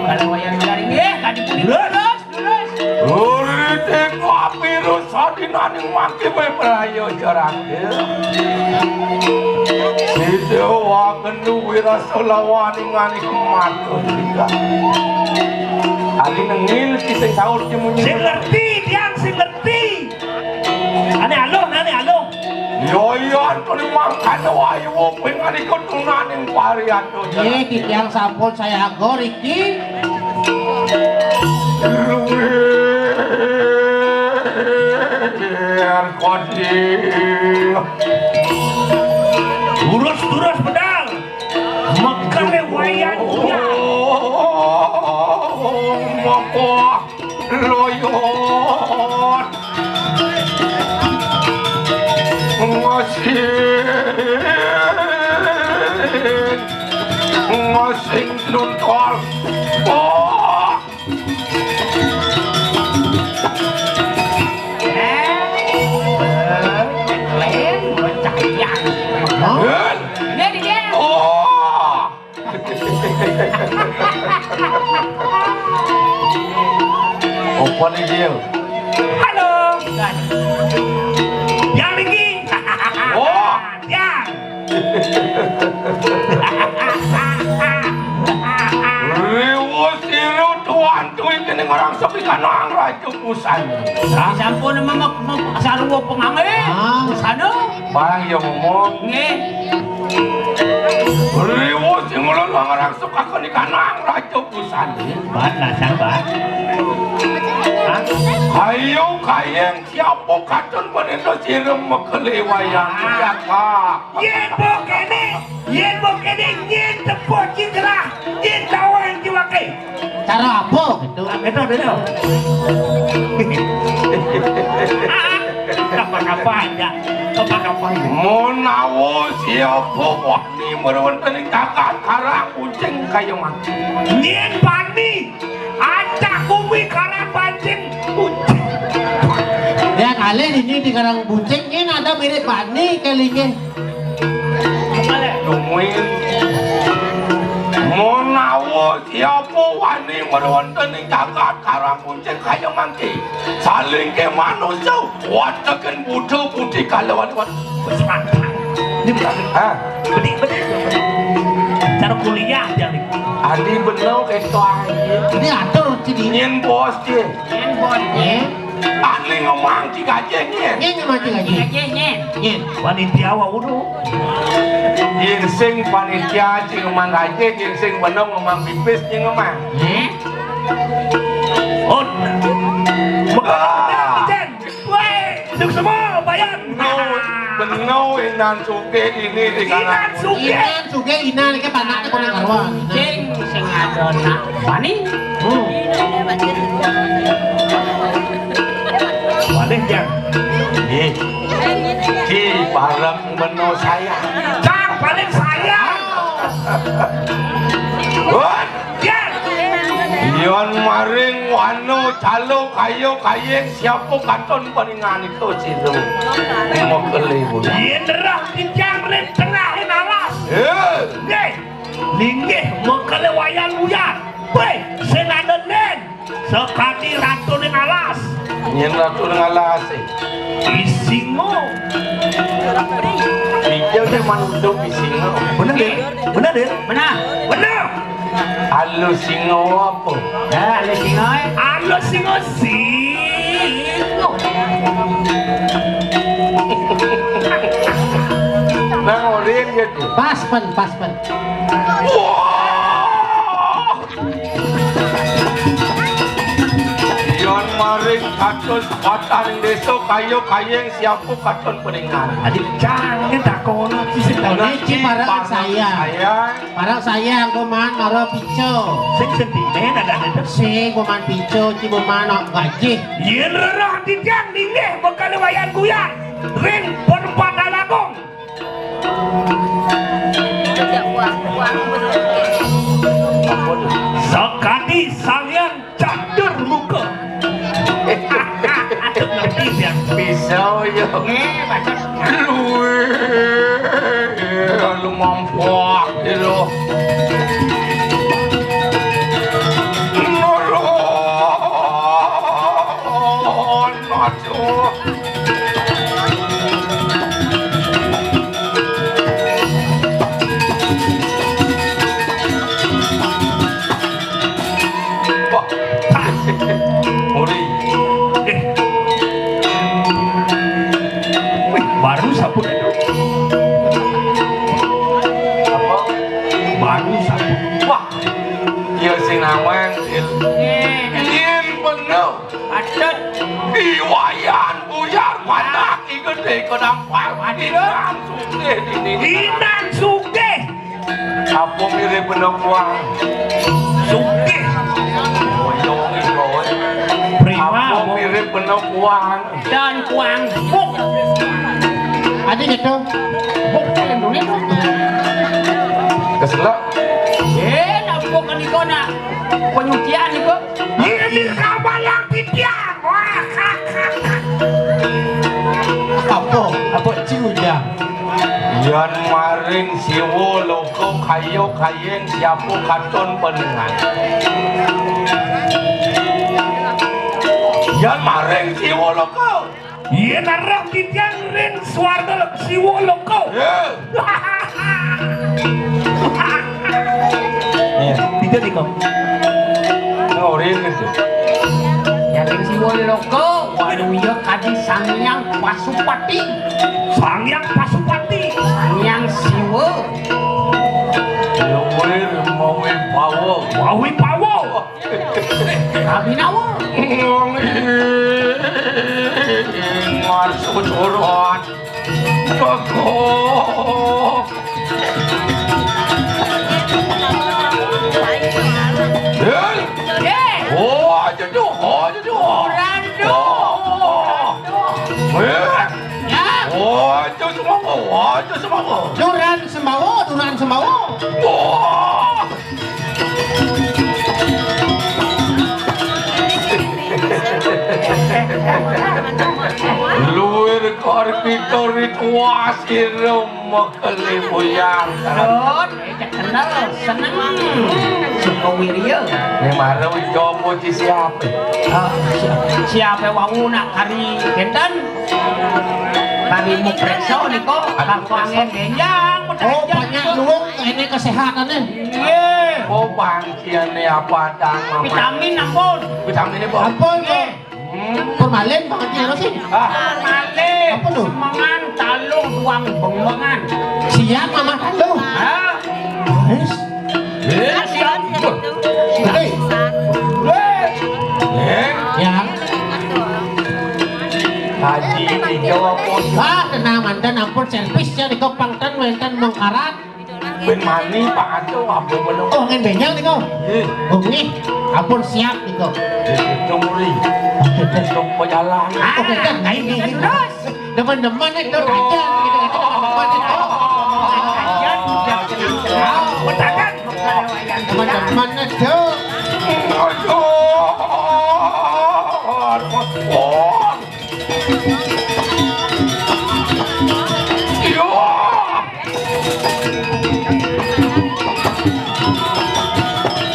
Kalau Wayan dari nggih, tadi pun terus, terus. Uli, teko api, terus, sadinaning mangke, we, prayo, jarake. Sida waken duwe rasa lawaning anik mata. Ali nengil ki sing saur ki munyi. Sing ngerti, tiang sing ngerti. Ane aluh, ane aluh. Yo, iya, antune mangkane wayu wong ping anika tunaning pariato. Nggih, titiang sampun saya agor iki. Luwih kodi. Durus, durus, pedal. Mekare wayan. Mapa loyot. Ngasih. Ngasih nuntal. Oh. Hah? Ini dia. Oh. Apa nih, Gil? Halo. Yang tinggi. Oh. Yang. Riwus iru tuan tuwi kene ngrangsepi kanang raja pusana. Sampun mem-, mem-, sarwa pengange. Ah. Pusana. Barang ya ngomong. Nggih. Riwus sing ulun ngrangsepi kanang raja pusana. Bat, nah, sabar. Ayo kayeng siapa katon panentu sira makelewayan. Ya, Kak. Yén bok kéné, yén bok kéné nyén tepuk cingkrah, nyén tawang ciwaké. Cara apa gitu? Nah, beda, beda. Apa-apa aja. Apa-apa aja. Menawa siapa wani merwenteni jagat karang kucing kaya mati. Nyén pani. Acak bumi karang pancing. Ucing. Ya, kali ini di karang buncing ini ada mirip bani kelingin. Nungguin. Menawa siapa wani merwenteni jagat karang kucing kaya mangke. Salingke manusa, watekin buta putih kalawan wat-, wis pantang. Ini bukan. Ah. Bedik, bedik. Cara kuliah dia nih. Adi bener keto aja. Ini atur sini. Nyén bos dia. Nyén bos. Nyén. Ani ngemang ci gajéh nyén. Nyén ngemang ci gajéh. Gajéh nyén. Nyén. Panitia wa udu. Yén sing panitia ci ngemang gajéh, yén sing bener ngemang pipis ci ngemang. Nyén. Oh. Ah. Woi, sing semua bayan. Beno, beno inan sugih ini di Inan sugih. Inan sugih, inan iki panake kono karuan. Sing, sing ada nak wani. Hmm. Wani, Jang. Nggih. Ki bareng beno saya. Jang, paling saya. Wah. Yén. Yén maring wana calo kayo kayeng siapa katon paninganika sira. Mokele wuyar. Yén roh titiang ring tengahing alas. Eh. Nggih. Linggih mokele Wayan Wuyar. Wéh, sing ada nen. Sakadi ratuning alas. Nyén ratuning alas, eh. Isingo. Iya, dia manuduk isingo. Bener, Dil? Bener, Dil? Bener. Bener. Alus singo apa? Ya, alus singo, eh. Alus singo, singo. Nang orin gitu. Pas, Pen, pas, Pen. Wah! Yén maring kados pataning désa kayo kayeng siapa katon peningan. Adi jangan takono sing Ini ci parang saya. Parang saya angko man mara pica. Sing sentimen ada ada. Sing koman pica, ci koman gajih. Yén rerah titiang ninggih bakal wayan kuyan. Ring perempatan agung. Sakadi Sang Hyang Catur Muka. Aduh, ngerti ya. Bisa ya. Eh, baca. Luwih, lu mampuak gitu. Nurun, aduh. Wah. Ori. Eh. Wih, baru sapu itu. Apa? Baru sapu. Wah. Ya sing nawang, Sil. Eh. Yen bener. Patut. Iwayan buyar panak iki gedhe kedampar. Patut. Inan sugih dini. Inan sugih. Apa mirip benda kuang? Sugih. Boyong iki, Bos. Prima. Apa mirip benda kuang? Dan kuang buk. Adi gitu. Buk, eh, dulu, buk. Keselak. Eh, apa kan iko nak penyucian iko? Ini kabalang titian. Wah. Apa? Apa ciuja? Yan maring Siwa Loka kayo kayeng siapa katon panengan. Yan maring Siwa Loka. Yen arep titiang ring swarga Siwa Loka. Ya. Iya. Tidak nih, Kong. Ngorin gitu. Ya ring Siwa Loka, waluya kadi Sang Hyang Pasupati. Sang Hyang Pasupati. Sang Hyang Siwa. Luwih mawibawa. Mawibawa. Abhinawa. Wong ing marsucuran. Kagok. Hei. Eh. Oh, aja tuh, oh, aja tuh. Randu. Oh. Eh. Ya. Oh, aja semua, oh, aja semua. Duran sembawa, duran sembawa. Wah. Luwir kor kita ritual sira mekeli buyar. Dun, kenal, seneng. Sukawirya. Ning mara wis coba ci siape? Ah, si-, siape wau nak kari kinten? Kari mupreksa nika, kanggo angin benjang, oh, banyak luwung kene kesehatane. Nggih. Oh, pangciane apa, Dang, Mama? Vitamin ampun. Vitamin apa? Ampun, nggih. Hmm. Formalin, pangciane sih. Ah. Formalin. Apa tuh? Semengan, taluh, duang, bengengan. Siap, Mama, taluh. Hah? Wis. Eh, siap. Hei. Eh. Ya. Haji, dijawab, Bos. Wah, tenang, manten, ampun, servis ya, nika pangten wenten mengkarat. Ben mani, Pak Aco, ampun, bener. Oh, ngen benjang nika. Nggih. Oh, nggih. Ampun, siap nika. Nggih, muri. Untuk pejalan. Ah, oke, kan, nah, ini, ini. Terus. Demen-demen itu, kajian, gitu, gitu, demen-demen itu. Kajian, udah kenal-kenal. Betangan. Demen-demen itu. Aduh. Iya.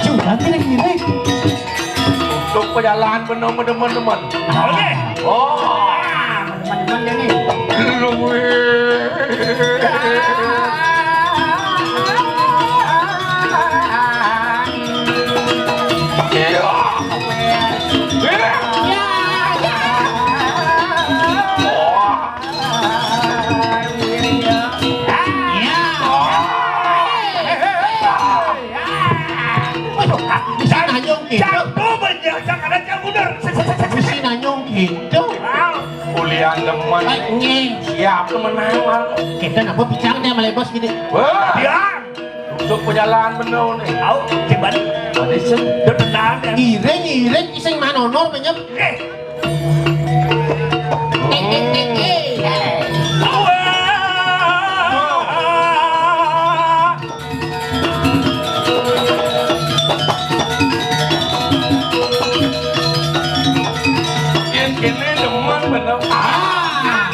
Curang ini, ini. Untuk pejalan bener demen-demen. Oke. Oh. Teman-teman ini. Luwih. Iya. Iya. Iya. Oh. Iya. Waduh, bisa nanyong gitu. Jago banyak, jangan aja mundur. Bisa nanyong gitu. Kuliah demen. Eh, nggih. Siap menang, Mal. Kita napa bicang dia malah bos gini. Wah. Ya. Untuk pejalan bener nih. Au, kiban. Tadi sing. Dia tenang, ya. Ngiring, ngiring, sing manono, penyem. Eh. Eh, eh, eh, eh. Wah. Yen kene demen bener. Ah.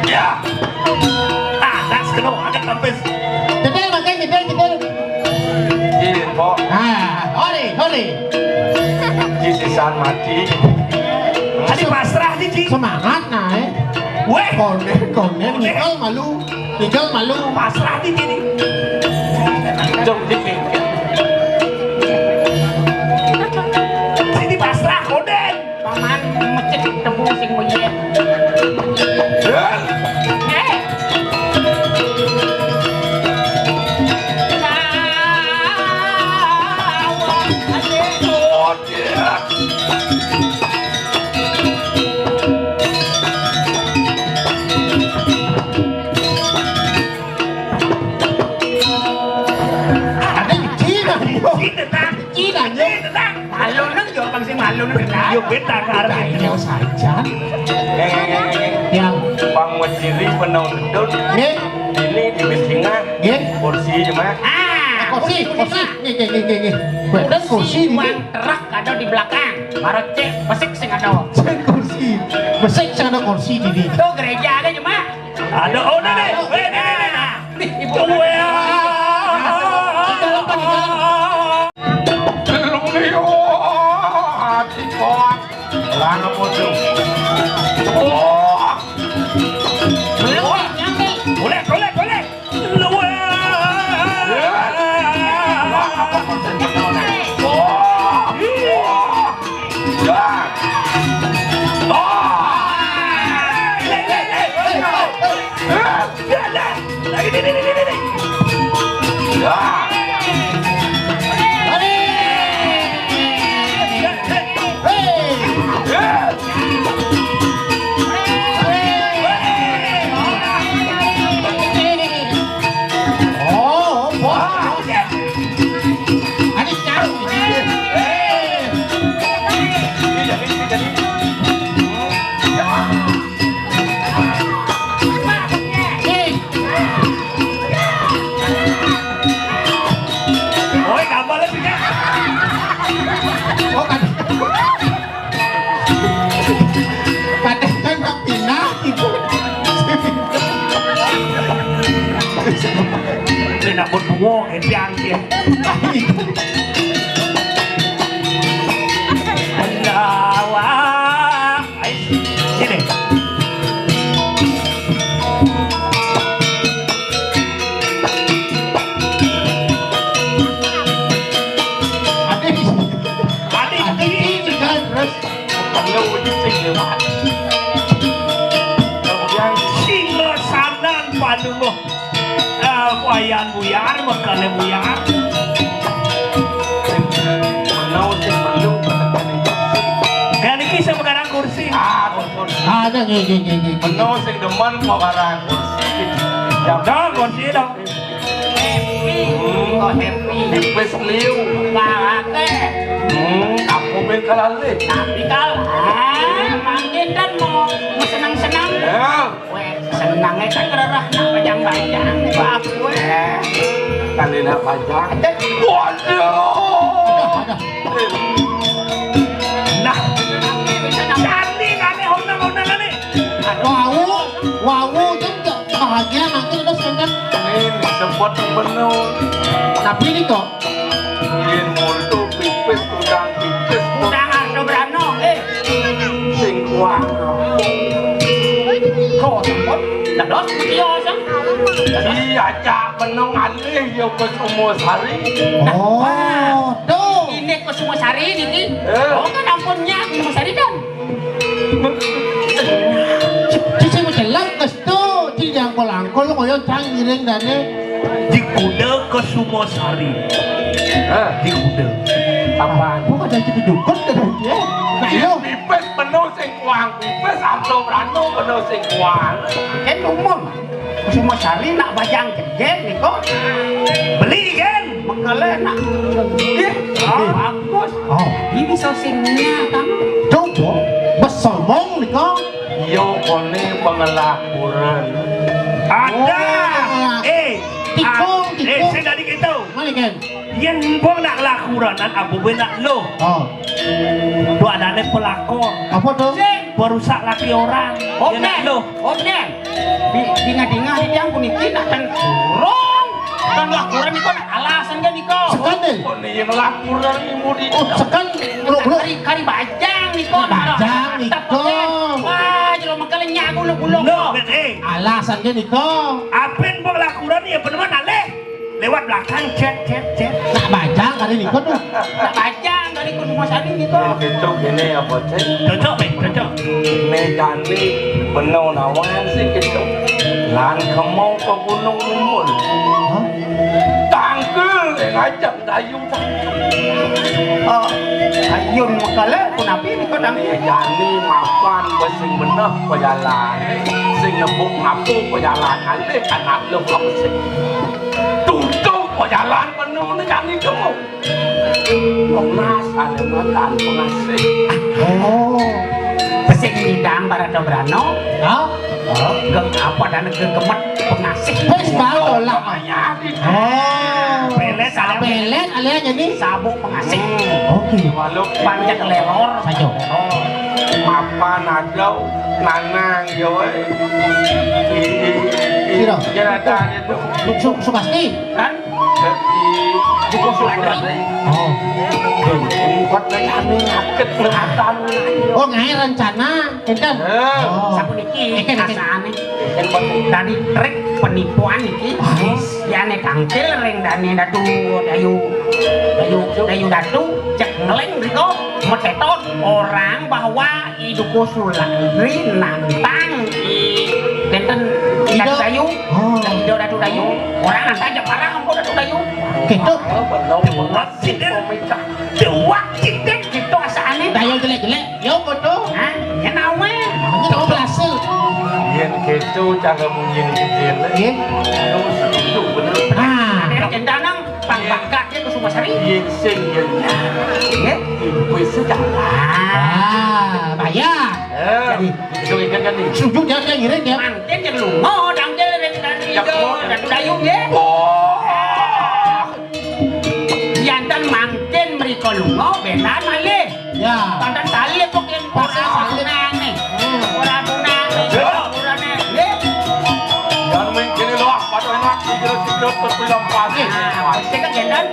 Ya. Ah, das kena angkat tampis. Jedel, makai jedel, jedel. Iya, Pok. Ah, hore, hore. Di sisan mati. Tadi pasrah nih, Ci. Semangat, nah, eh. Weh. Konen, konen, ngikel malu. Ngikel malu. Pasrah nih, Ci, nih. Jom, Ci. Sini pasrah, konen. Paman mecek tebu sing monyet. Eh. Ada Cina, Cina, Cina, Cina. Malu nang yo, bang sing malu nang kena. Yo beta karep. Ayo saja. Yang Bang Wajiri penonton. Nggih. Ini di Mesina. Nggih. Kursi cuma. Ah, kursi, kursi. Nggih, nggih, nggih, nggih. Bener kursi niki. Uang truk ada di belakang. Baru cek, besik sing ada. Cek kursi. Besik sing ada kursi di sini. Tuh gereja ada cuma. Ada, oh, nih, nih. Weh, nih, nih, nih, nih. Nih, ibu. Weh. Di dalam, Pak, di dalam. Belum nih, oh, hati kuat. Lah, apa tuh? Oh. Belum, Pak, nyampe. Boleh, boleh, boleh. Weh. Wah, apa tuh? Oh. Wah. Wong édan ya. Pendawa. Ayo, sini. Adik, adik, adik, ini kan terus. Perlu sing lewat. Kemudian singosanan panungguh. Eh, Wayan Buyar, mekalé Buyar. Menau sing perlu penekan itu. Kali ini saya mengarang kursi. Ah, betul. Ada, nggih, nggih, nggih, nggih. Menau sing demen mau ngarang kursi. Dong, kursi dong. Hmm, oh, happy. Tipis liu. Pakai. Hmm, aku ben kalalih. Tapi kalah. Mangkin kan mau senang-senang. Ya. Wéh, senengé kan ngrereh nak bajang-bajang nih, Pak. Wéh. Kali nak bajang. Waduh. Nah, jadi ané honang-honang ané. Wau, wau, itu bahagia nanti terus kan. Ini sebut bener. Tapi ini kok. Yén monto pipis, udang pipis, udang ado brano, eh. Sing kuat. Kok sempet? Dados mutia, Sang. Iya, cak benong alih ya Kusuma Sari. Oh, tuh. Ini Kusuma Sari niki. Eh. Oh, kan ampun nyak Kusuma Sari kan. Cici menjelang kestu, ci yang kolangkol kaya cang ngiring dane. Di kuda ke Sumosari. Hah? Di kuda. Apaan? Kok ada itu dukun kan ya? Nah, iya. Pipis penuh sing kuang, pipis arto brano penuh sing kuang. Kan umum. Sumosari nak bajang gedé niko. Beli kan? Mengkele nak. Ih, oh, bagus. Oh. Ini sosingnya kan. Coba besomong niko. Yo kone pengelakuran. Ada. Oh, eh, tikung, ah, eh, tikung. Saya dari kita. Mana kan? Yén mbok nak lakuranan, apa bé nak lo? Oh. Tuh adané pelakor. Apa tuh? Sing. Perusak laki orang. Yén nak lo. Oke. Di, dingah-dingah di tiang puniki nak ten kurung. Ten lakuran niku nak alasan kan niku. Sekan deh. Kok nih yang lakuran nih mau di. Oh, sekan. Kari, kari bajang niku. Bajang niku. Wah, jero mengkele nyaku lo gulung. Lo, eh. Alasan kan niku. Apin mbok lakuran ya beneran alih. Lewat belakang, cet, cet, cet. Nak bajang kali niku tuh. Nak bajang kali ku Mas Adi niku. Cocok ini apa, Cek? Cocok, Bek, cocok. Ini jani benau nawan sih gitu. Lan kemau ke Gunung Mumbul. Hah? Tangkil yang ajak dayu tangkil. Oh, ayun mekale punapi niku tangkil. Ini jani mapan besing beneh pejalan. Sing nebuk ngapu pejalan alih anak lu apa sih? Tutup pejalan penuh ni kami kamu. Komnas ada makan pengasih. Oh. Pesing nidang para dobrano. Hah? Oh, geng apa dan gegemet pengasih. Wis bal tolak. Mayari. Oh. Pelet, pelet, alih aja nih. Sabuk pengasih. Oke. Walau panjang leror. Saja. Leror. Mapan ada nanang ya weh. Sira. Kira ada itu. Su-, Sukasti. Kan? Jadi, di Kusuma Sari. Oh. Buat kami ngaget kelihatan. Oh, ngae rencana, enten. Eh. Oh. Sapuniki. Enten, enten. Asane. Tadi trik penipuan iki. Ah. Yane tangkil ring dane Datu Dayu. Dayu, Dayu Datu, cek ngeling riko, metetot orang bahwa Iduko Sulagri nantang i kenten Ida Datu Dayu. Oh. Ida Datu Dayu. Orang nantang aja parang ampun Datu Dayu. Gitu. Dewak sidin. Dewak sidin gitu asaane. Dayo jelek-jelek. Yo foto. Hah? Ya nawe. Ini kamu berhasil. Yen gitu cara munyi ni kecil. Nggih. Terus itu bener. Ah. Ada rencana Pang bangga dia ke Sumosari. Iya, sing, iya. Nggih. Ibu sejalan. Ah, bayar. Eh, jadi, itu ingat kan nih? Setuju dia, dia ngiring ya. Mangkin yang lunga, dangkil, dan, dan, Ya, itu, kok. Dan Datu Dayu, nggih. Oh. Yanten mangkin mriko lunga, benan malih. Ya. Pandan salib kok yen Pasal ora salib. Gunane. Hmm. Ora gunane. Ya. Ora gunane. Nggih. Jangan main gini loh, pada enak, tidur, tidur, Kula pagi. Nah, cekak jendan.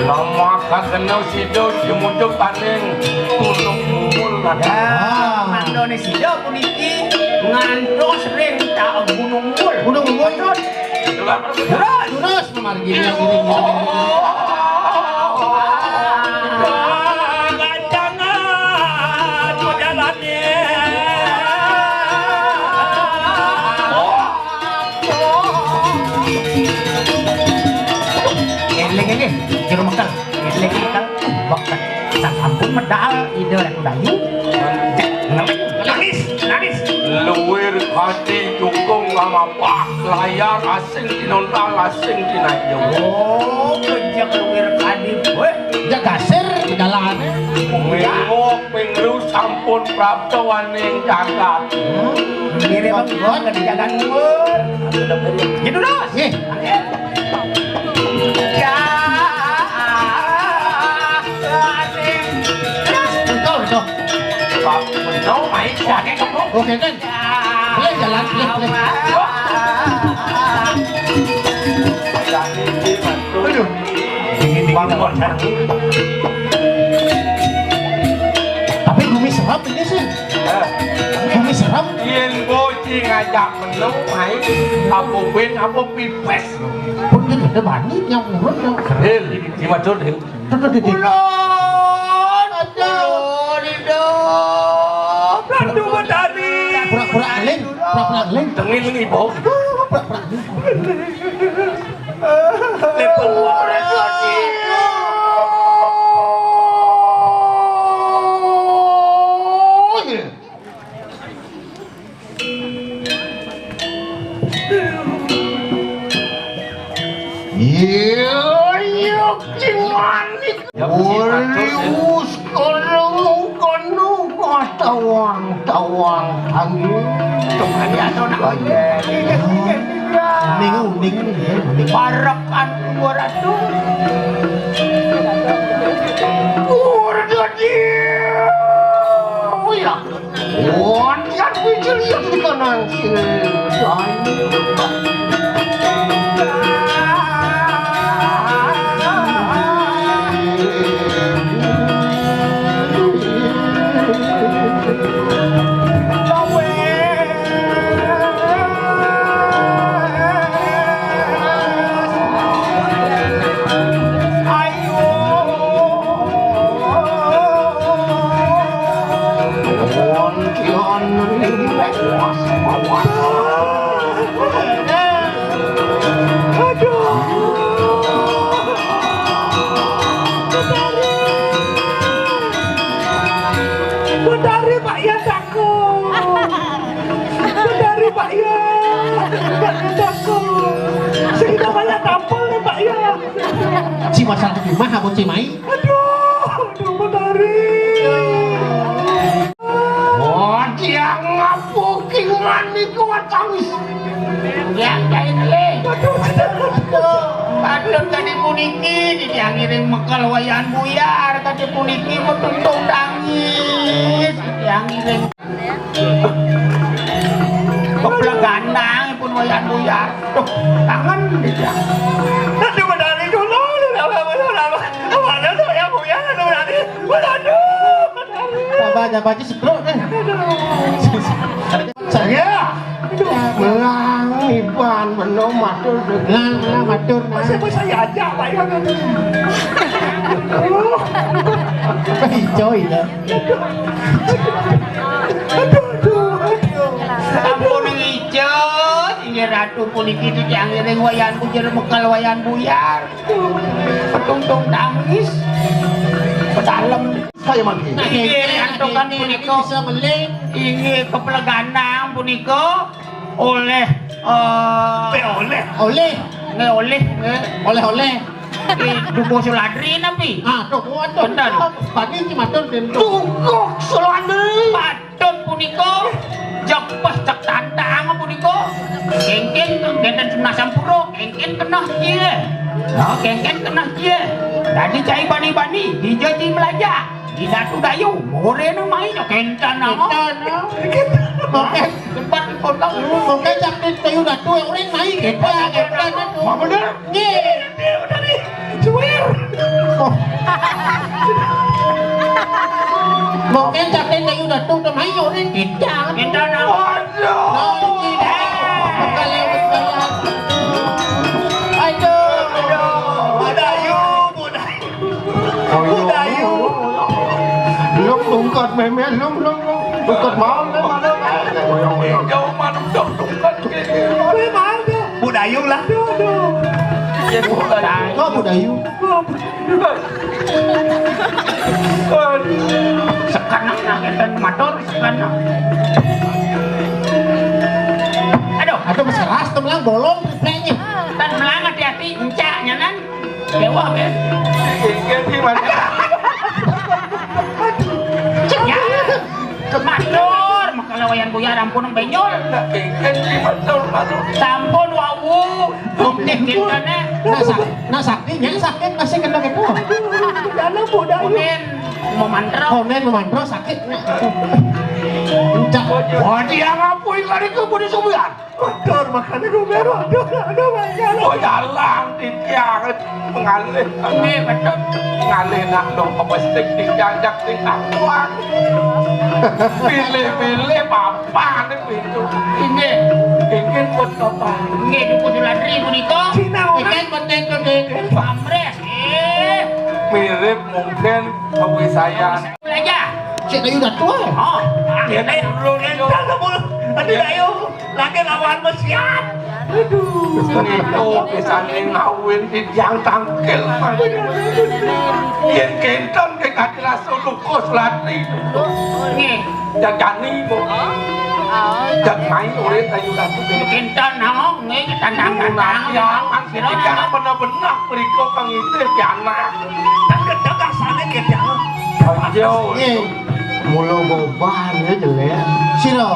Lama kagena sida jemujug taning Gunung Mungul. Ya, ah, mangdane sida puniki ngantos ring ta-, Gunung Mungul. Gunung Mungul. Terus. Terus. Terus, margi ngiring-ngiring. Gancangan jalane. Eling nggih, jero mekel. Eling mekel. Wektu sampun medal Ida Ratu Dayu. Ngeling, nangis, nangis. Luwir kadi jukung ngamapah layar asing tinontal asing tinanjung. Oh, bejek luwir kadi. Weh, ya gasir di dalane. Minggu pingru sampun prapta waning jagat. Nggih, Bang, Bang, di jagat nuwun. Gitu, Dos. Nggih. Ya, asik. Betul, betul. Bang, betul, main, ya, kayak kamu. Oke, kan? Boleh jalan, boleh, boleh. Aduh. Dingin, dingin. Bang, Bang. Tapi gumi serem ini sih. Eh. Gumi serem. Yen bocil ngajak menung, hai. Apa ben, apa pipes. Pun kita bani yang urut, yang Hil, di matur, Hil. Tuh, tuh, tuh, tuh. Ulun, aja. Ulun, hidup. Ratu Betari. Pura-pura eling, pura-pura eling. Tengil ngibo. Pura-pura eling. Lepon. Iya, iya, Ki Manik. Ya, Ki Manik. Walius kono, kono, tawang, tawang, angin. Tuh, kan ya, tuh, nah. Uning, uning, uning. Parekan dua ratus. Urut dia. Oh, ya. Wonten bijil yen dikanan sing Aduh. Betari, Pak Yan, takut. Betari, Pak Yan. Pak Yan, takut. Sing kita banyak tampol nih, Pak Yan. Ci masak di rumah, apa ci mai? Aduh, aduh, Betari. Oh, tiang ngapuking manik watangis. Ya, kain le. Aduh, aduh, aduh, tadi puniki, di tiang ngiring mekel wayan buyar, tadi puniki metuntung tangis, di tiang ngiring. Kepleganang pun wayan buyar. Tuh, tangan dia. Aduh, Betari dulu, dulu, dulu, dulu. Aduh, Betari, Betari, Betari. Aduh, Betari. Tambah, tambah aja setruk deh. Saya. Aduh, belang iban, belum matur. Belang, belang matur. Masih, masih saya ajak, Pak, ya. Aduh. Hijau itu. Aduh, aduh, aduh. Ampun, Ijo, inggih Ratu puniki titiang ngiring wayan buyar, mekel wayan buyar. Petungtung tangis. Pedalem. Kaya mangke. Nah, inggih, antukan punika. Bisa melih. Inggih, kepleganang punika oleh, eh, oleh. Oleh. Nggih, oleh, nggih. Oleh-oleh. Di Dukuh Suladri napi? Ah, Dukuh, aduh. Punten. Pagi iki matur, Den. Dukuh Suladri. Patut punika jepes cek tantang punika. Kengken kengken kena sampura, kengken kena cie. Nah, kengken kena cie. Dadi cai bani-bani, dija ci melajah. Datu Dayu, murene mai yo kénten nama. Kénten, no. Oke. Tempat potong. Oke, cak Dayu Datu yang uring mai kénten, kénten. Wah, bener. Nggih. Dia udah nih, cuir. Oh. Mungkin cak Dayu Datu to mai uring kénten. Kénten, no. Waduh. Nah, ini dah. Kalau, kalau. Aduh. Aduh. Dayu, Bu Dayu. Oh, iya. Dayu. Lung tungkat mémé, lung, lung, lung. Tungkat mau, mémé, mana? Jauh manuk dong, tungkat. Kowe mau dong. Bu Dayu lah. Aduh, aduh. Ya, Bu Dayu. Oh, Bu Dayu. Oh, Bu Dayu. Aduh. Sekarang nak ngeten matur, sekarang. Aduh. Aduh, masih ras, temelang bolong, tripleknya. Tan melang hati-hati, encaknya, nan. Dewa, men. Inggih, Mas. Ya. Matur, makala wayan buyar ampun bénjol. Inggih, matur, matur. Sampun wau. Omnih kintene. Nah, sak-, nah, sakti, nyai sakit masih kena gitu. Jana bodoh. Konen memantro. Konen memantro sakit. Encak. Wah, dia ngapuin kali ke budi subuhan. Betul, makanya gue baru. Aduh, aduh, aduh. Oh, jalan, titiang, mengalih. Nggih, betul. Ngalih nak dong pemestik titiang, jak tingkah kuat. Pilih-pilih, papan itu. Inggih. Ingin pun papan. Nggih, Duku Sulatri punika. Cina orang. Ingkang penting, penting. Pamrih. Eh. Mirip mungkin kewisayan. Belajar. Cek Dayu Datu, eh. Oh, ah, ya, Dayu. Entar ke bulu. Aduh, Dayu. Lagi lawan mesiat. Aduh. Itu biasanya ngawin di tiang tangkil, Mas. Yen kénten ke kaki rasa lukus lati. Nggih. Jagani, Bu. Jak main urip Dayu Datu. Kénten, no. Nggih, tantang-tantang. Ya, kan sini kan bener-bener berikut pengitih pianak. Kan gedhe kasane gedhe. Ayo. Nggih. Mula beban ya jelek. Sira.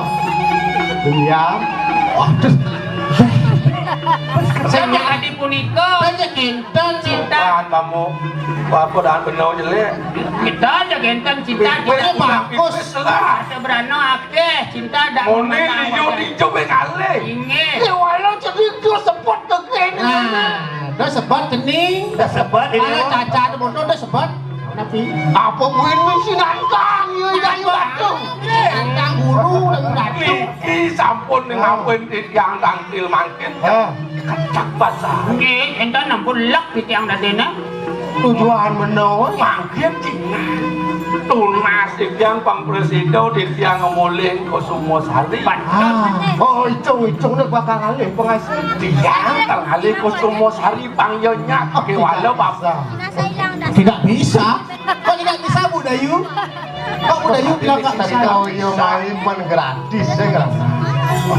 Iya. Waduh. Sing adi punika. Banyak kénten. Cinta. Tahan, Mamu. Apa dan bener jelek? Kita aja genten cinta. Pipis, kita pipis lah. Sebrana akeh cinta dak. Muni liyo liyo be ngalih. Inggih. Ya walau jadi dia sebut ke kene. Nah, dia sebut kening. Dia sebut ini. Ala caca ada motor dia sebut. Tapi apa buin misi nantang yo ya yo. Nantang guru dan datu. Iki sampun ning ampun titiang tangkil mangkin. Heh. Kecak basah. Nggih, enten ampun lek titiang dadene. Tujuan menawa mangkin Cina. Tunas titiang pang presido titiang ngemuling Kusuma Sari. Ah, oh, icung-icung nek bakal ngalih pengasih. Tiang kang ngalih Kusuma Sari pang yo nyak. Oke, walau bapak. Tidak bisa. Kok tidak bisa, Bu Dayu? Kok Bu Dayu bilang nggak bisa? Tahu yo main pun gratis ya kan.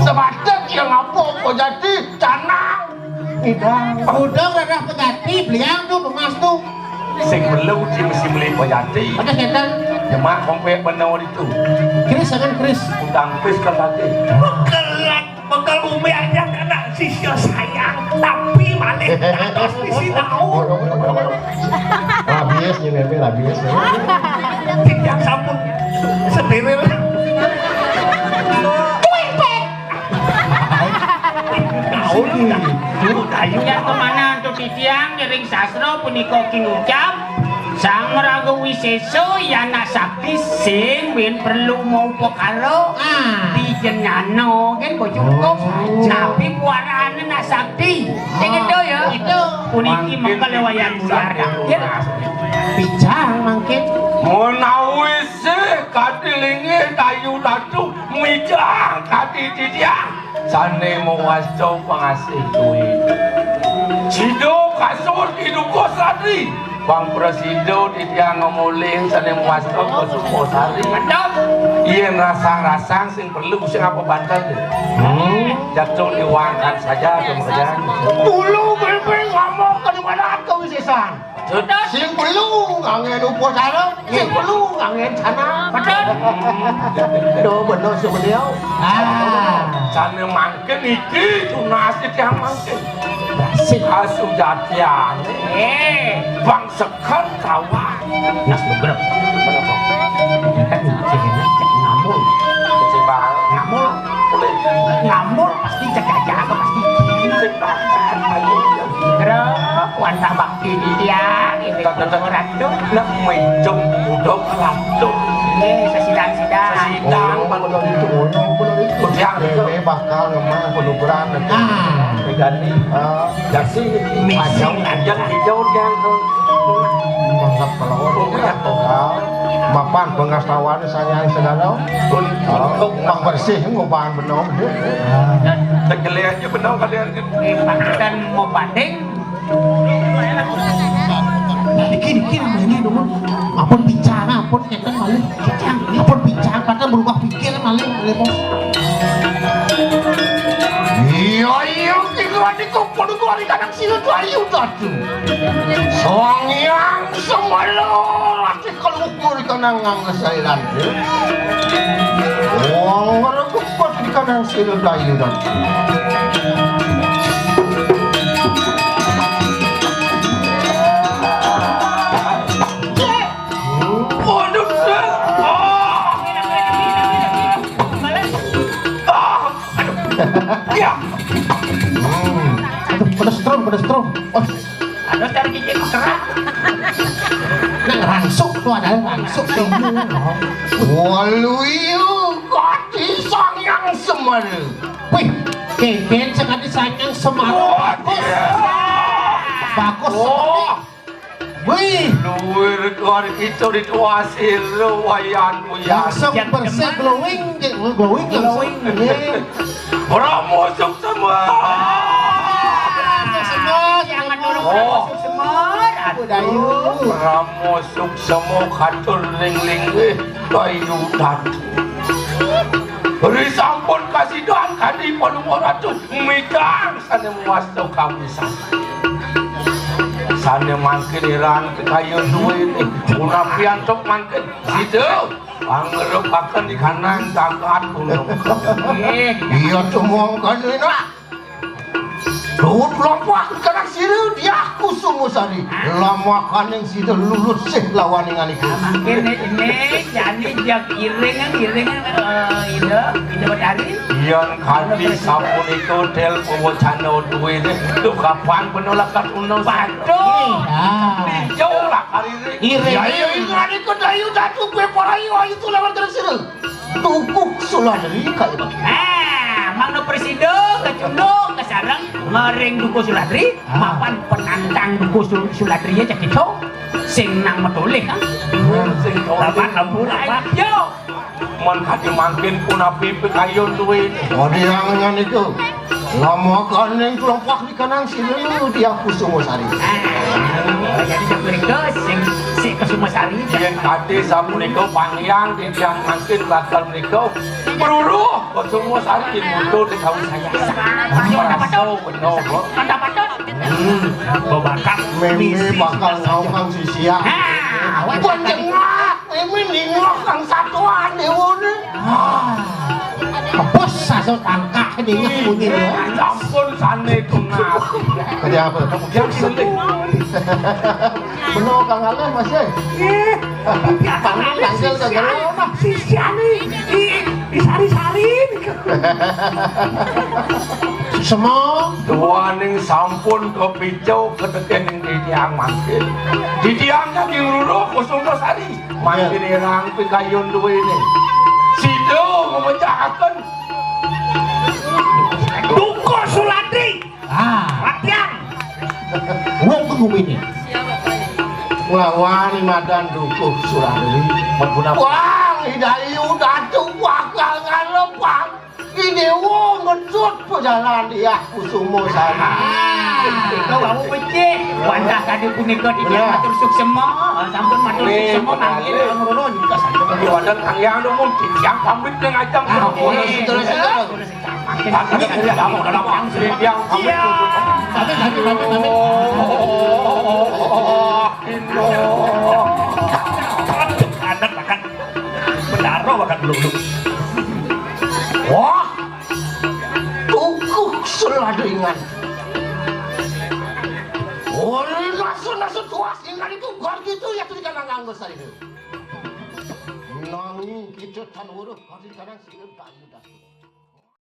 Sebatas yang apa kok jadi canang. Tidak. Udah rarah pegati, beliang tuh, emas tuh. Sing perlu sing mesti beli pejati. Ada setan. Jemak kompek benar itu. Kris, jangan kris. Utang pis kan lagi. Bekelat, bekel bumi aja kena sisya sayang, tapi malah dados misi tahu. Rabies ini, ini rabies. Tidak sampun setiril. Tahu. Yang kemana untuk titiang, ngiring sastra punika kinucap. Sang Maraga Wisesa ya anak sakti sing win perlu mau pekara. Ah. Dijenano kan kok cukup. Oh. Nabi puarane nak sakti. Sing itu ya. Itu. Puniki mangkele wayan bular. Ya. Pijang mangkin. Menawi sih kati linggih Dayu Datu mijang kati titiang. Sane mewasta pengasih kuwi. Sida kasur iduka sadi. Bang presido titiang ngemuling sane mewasta Kusuma Sari. Yen rasang-rasang sing perlu sing apa bantal. Hmm. Jatuh liwangkan saja kemudian. Dulu bebeng ngomong ke di mana ke wisesan. Sing perlu ngangen upacara, sing perlu ngangen sana. Betul. Do bener sumeliau. Ah. Sana mangkin iki tunas iki yang mangkin. Sing asu jatian. Eh. Bang sekan kawan. Nas begrep. Ini dia, ini Ratu. Nak minjem budak Ratu. Ini sesidang-sidang. Sesidang, oh, benar itu, oh, benar itu. Dia itu. Ini bakal ngemang penukaran nanti. Ah. Jadi, eh, jadi misi panjang aja hijau dia. Mantap kalau. Oh, ya. Ah, mapan pengastawannya saya segala. Oh, pang bersih ngobahan benong. Tegele aja benong kalian. Ini pakitan mau banding. Nah, niki, niki namanya dulu. Ampun bicara, ampun ngeten malih. Ampun bicara, padahal berubah pikir malih, malih, Bos. Iya, iya, iki lho, iki kumpul iku ari kanang sira tuh ayu tadi. Sang Hyang Semala lagi kelukur kanang nganggo sairan. Wong ngrekup di kanang sira tuh ayu tadi. Waduh, ah. Ah. Ya. Hmm. Aduh, pedes terus, pedes terus. Oh. Ada cari gigi kerak. Nah, rangsuk tuh ada rangsuk tuh. Waluyu kati Sang Hyang Semar. Wih, keken sekali Sang Hyang Semar. Wah, bagus. Iya. Bagus. Oh. Wih. Luwir kor itu dituasi lu wayan uyan. Langsung bersih, glowing, glowing langsung. Glowing. Iya. Pramu Suksema. Suksema, jangan dulu. Oh. Pramu Suksema. Aduh. Pramu Suksema katur ling ling wih kayu tadi. Beri sampun kasidan kadi Palungguh Ratu. Mikang sane muasto kami sami. Sane mangkin irang kekayu duwe. Punapi antuk mangkin. Situ. Pangrupaken di kanan takat ulung. Nggih. Iya, cemongken enak. Duhut lompah kanak sira Diah Kusumasari. Lamakaning sira lulut sih lawaning aniku. Mangkin ini jani jak iring, iring, eh, ida, ida Betari. Yen kadi sapunika del pawacana duwene, lho kapan penolakan unus. Waduh. Ah. Dijauh lah kari ini. Iring. Ya, iya, iya, aniku dayu datu kue porayu ayu tu lawan terus sira. Tukuh Suladri kaya bagi. Ah, mangda presida kecunduk kesareng ngering Dukuh Suladri, ah, mapan penantang Dukuh Sul-, Suladri ya cekito sing nang metulih kan. Hmm, sing tolih. Lapan lampu lapan. Ayo. Mon kadi mangkin punapi pikayun duwe. Odi angen itu. Lama kaning kelompok Kanang sira Diah Kusumasari. Ah, jadi sak punika sing, sing Kusumasari. Yen kate sapunika panghyang titiang mangkin bakal menika Bruruh Kusumasari mutu dikawin saya. Mantap, Pak. Mantap, Pak. Hmm, babakat meme misi bakal ngaukang sisia. Ah, awan. Panjengah, meme ningok kang satuan dewane. Ah. Bos saso tangkah ini bunyi ya. Sampun sane tunas. Kaya apa? Kemudian sini. Bener Kang Alan masih. Eh, Kang Alan tanggal kagak lama. Sisiane i, i, disari-sari. Semua. Duaning sampun kepicu ketekening titiang mangkin. Titiang daging ruruh Kusumasari. Mangkin irang pikayun duwene. Sida memecahaken Dukuh Suladri. Ah. Latihan. Wong kengumine. Nglawan madan Dukuh Suladri. Wang Hidayu Datu bakal ngalepan. Idewa ngecut pejalan Diah Kusumasari. Ah, nika wau becik. Wantah kadi punika titiang matur suksema. Ah, sampun matur suksema mangkin ngrunun. Sampun diwadan Kang Hyang Dumun, titiang pamit ning ajeng. Ah, terus, terus, terus. Pamit, pamit, pamit. Titiang pamit. Iya. Pamit, pamit, pamit, pamit. Oh, Indo. Aduh, anak makan. Bendaro makan belum. Wah, tukuh seladringan. Ora nasu-nasu tuas ingan itu gor gitu ya tuh ikan nganggo sari itu. Nanging kita tan uruh kadi kadang sira tak mudah.